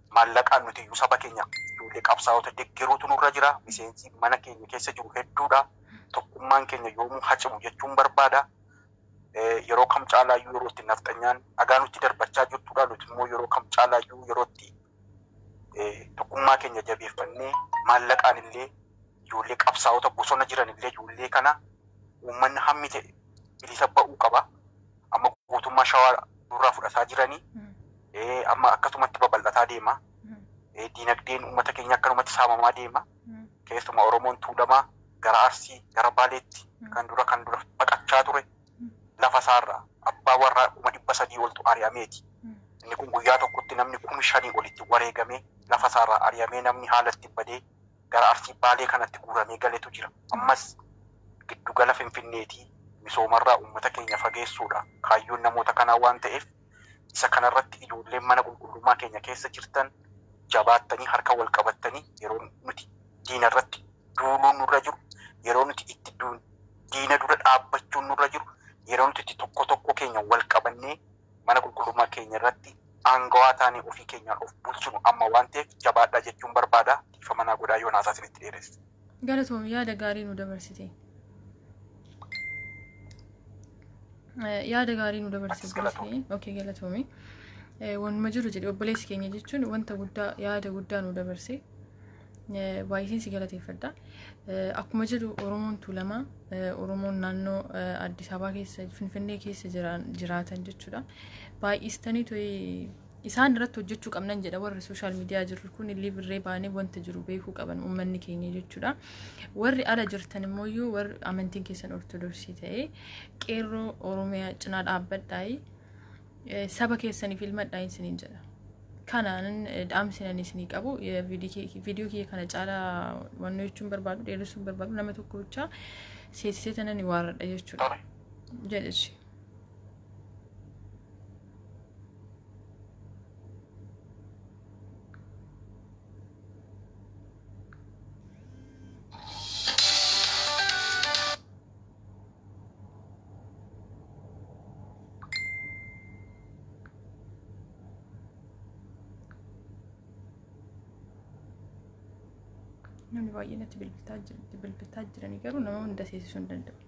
Maallaqaan nuti iyyuu saba keenya ijoollee qabsaa'ota deeggaruutu nurra jira. Miseensi mana keenya keessa jiru hedduudha. Tokkummaan keenya yoomuu hacimu jechuun barbaada. Yeroo kam caalaayyuu yeroo itti nafxanyaan dhagaa nutti darbachaa jirtudha. Nuti immoo yeroo kam caalaayyuu yeroo itti tokkummaa keenya jabeeffannee maallaqaan illee ijoollee qabsaa'ota bosona jiran illee, ijoollee kana uummanni hammi ta'e bilisa ba'uu qaba. Amma guutummaa Shawaa nurraa fudhataa jiranii amma akkasumatti babal'ataa deema. Diinagdeen uummata keenya akkanumatti saamamaa deema. Keessumaa Oromoon Tuulamaa gara Arsii, gara Baaleetti kan dura baqachaa ture lafa isaarraa abbaa warraa 300,000 oltu ari'ameeti. Inni kun guyyaa tokkotti namni 5,000 olitti wareegamee lafa isaarraa ari'amee, namni haalatti badee gara Arsii Baalee kanatti guuramee galetu jira. Ammas giddugala Finfinneetii misoomarraa uummata keenya fageessuudha. Kaayyoon namoota kanaa waan ta'eef isa kanarratti ijoolleen mana qulqullummaa keenya keessa jirtan jabaattanii harka wal qabattanii yeroo nuti diina irratti duuluun nurra jiru, yeroo nuti itti diina dura dhaabbachuun nurra jiru, yeroo nuti itti tokko tokko keenya wal qabannee mana qulqullummaa keenya irratti aangawaa taanee ofii keenyaan of bulchinu amma waan ta'eef jabaadhaa jechuun barbaada. Ifa manaa godhaa yoo naasaa isinitti dheeresse. Galatoom, yaada gaarii nu dabarsite. Yaada gaarii nu dabarsite. Atis. Okay, galatoomi. Wanuma jiru jedhe obboleessi keenya jechuun wanta guddaa, yaada guddaa nu dabarse. Baay'iseen si galateeffadha. Akkuma jedhu Oromoon Tuulamaa, Oromoon naannoo Addis Ababaa keessa, Finfinnee keessa jiraatan jechuudha. Baay'istanii to'ii isaan irratti hojjechuu qabnan jedha. Warri social media jirru kun illee birree baanee wanta jiru beekuu qaban uummanni keenya jechuudha. Warri ala jirtan immoo warri amantiin keessan Ortodoksii ta'e, qeerroo Oromiyaa cinaa dhaabbadhaayi, saba keessaniif ilmadhaa isiniin jedha. Kanaan dhaamsinan isinii qabu. Viidiyoo kiyya kana caalaa wannoo jechuun barbaadu, dheeressuun barbaadu, nama tokko bichaa seesisee tanan waarradha jechuudha. Jedhechi. Namni baay'ee natti bilbiltaa jiranii, garuu nama hunda seesisuu hin danda'u.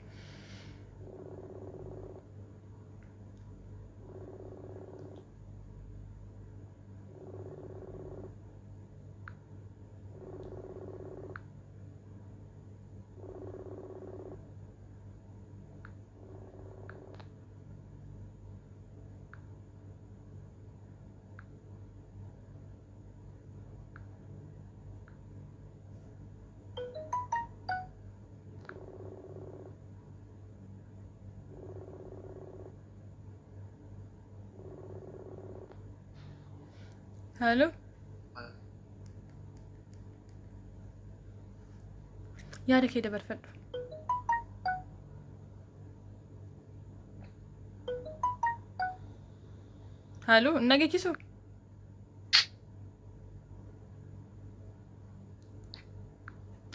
Halo. Yaada kee dabarfadhu. Halo, nageessisu?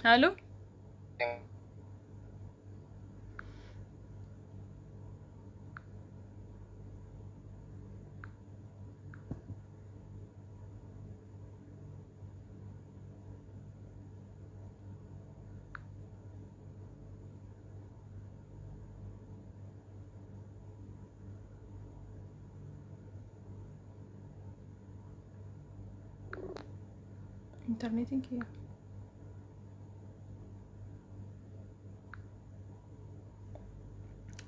Halo. Intarneetiin kiyya.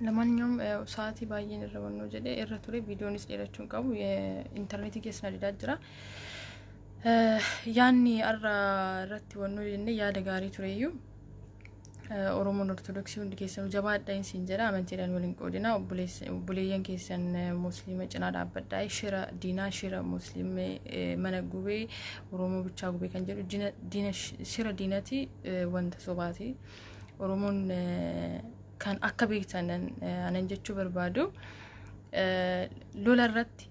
ለማንኛውም sa'aatii baay'een irra wannoo jedhee irra ture, viidiyoonis dheerachuu hin qabu, intarneetii keessa na didaa jira. Yaanni har'a irratti wannoo jennee yaada gaarii tureyyuu, Oromoon Ortodoksii hundi keessanuu jabaadha isin jedha. Amantiidhaan waliin qoodina, obboleeyyan keessan Musliima cinaa dhaabbadhaa. Shira diinaa, shira Musliimii mana gubee, Oromoo bichaa gubee kan jedhu diina, shira diinati, wanta sobaati. Oromoon kan akka beektan anan jechuu barbaadu, lola irratti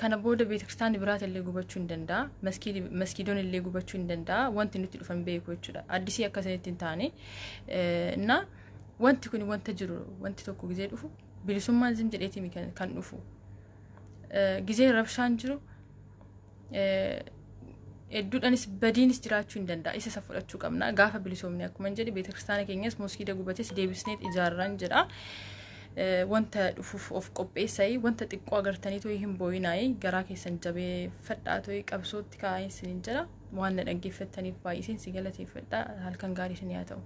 kana booda beetakiristaanni biraata illee gubachuu hin danda'a. Maskiidoon illee gubachuu hin danda'a. Wanti nutti dhufan beeku jechuudha. Addisii akka isinitti hin taane. Na wanti kun wanta jiru, wanti tokko gizee dhufu bilisummaan zim jedheetimi kan dhufu. Gizee rabshaan jiru hedduudhaanis badiinis jiraachuu hin danda'a. Isa fudhachuu qabna. Gaafa bilisoomne, akkuma jedhe, beetakiristaana keenyas moskiida gubates deebisnee ijaarraan jedha. Wanta dhufuuf of qopheessai, wanta xiqqoo agartanii tooyi hin booyinaayi, garaa keessan jabeeffadhaa tooyi qabsootti kaa'ee isiniin jedha. Waan na dhaggeeffattaniif baay'iseen si galateeffadha. Halkan gaarii isin haa ta'u.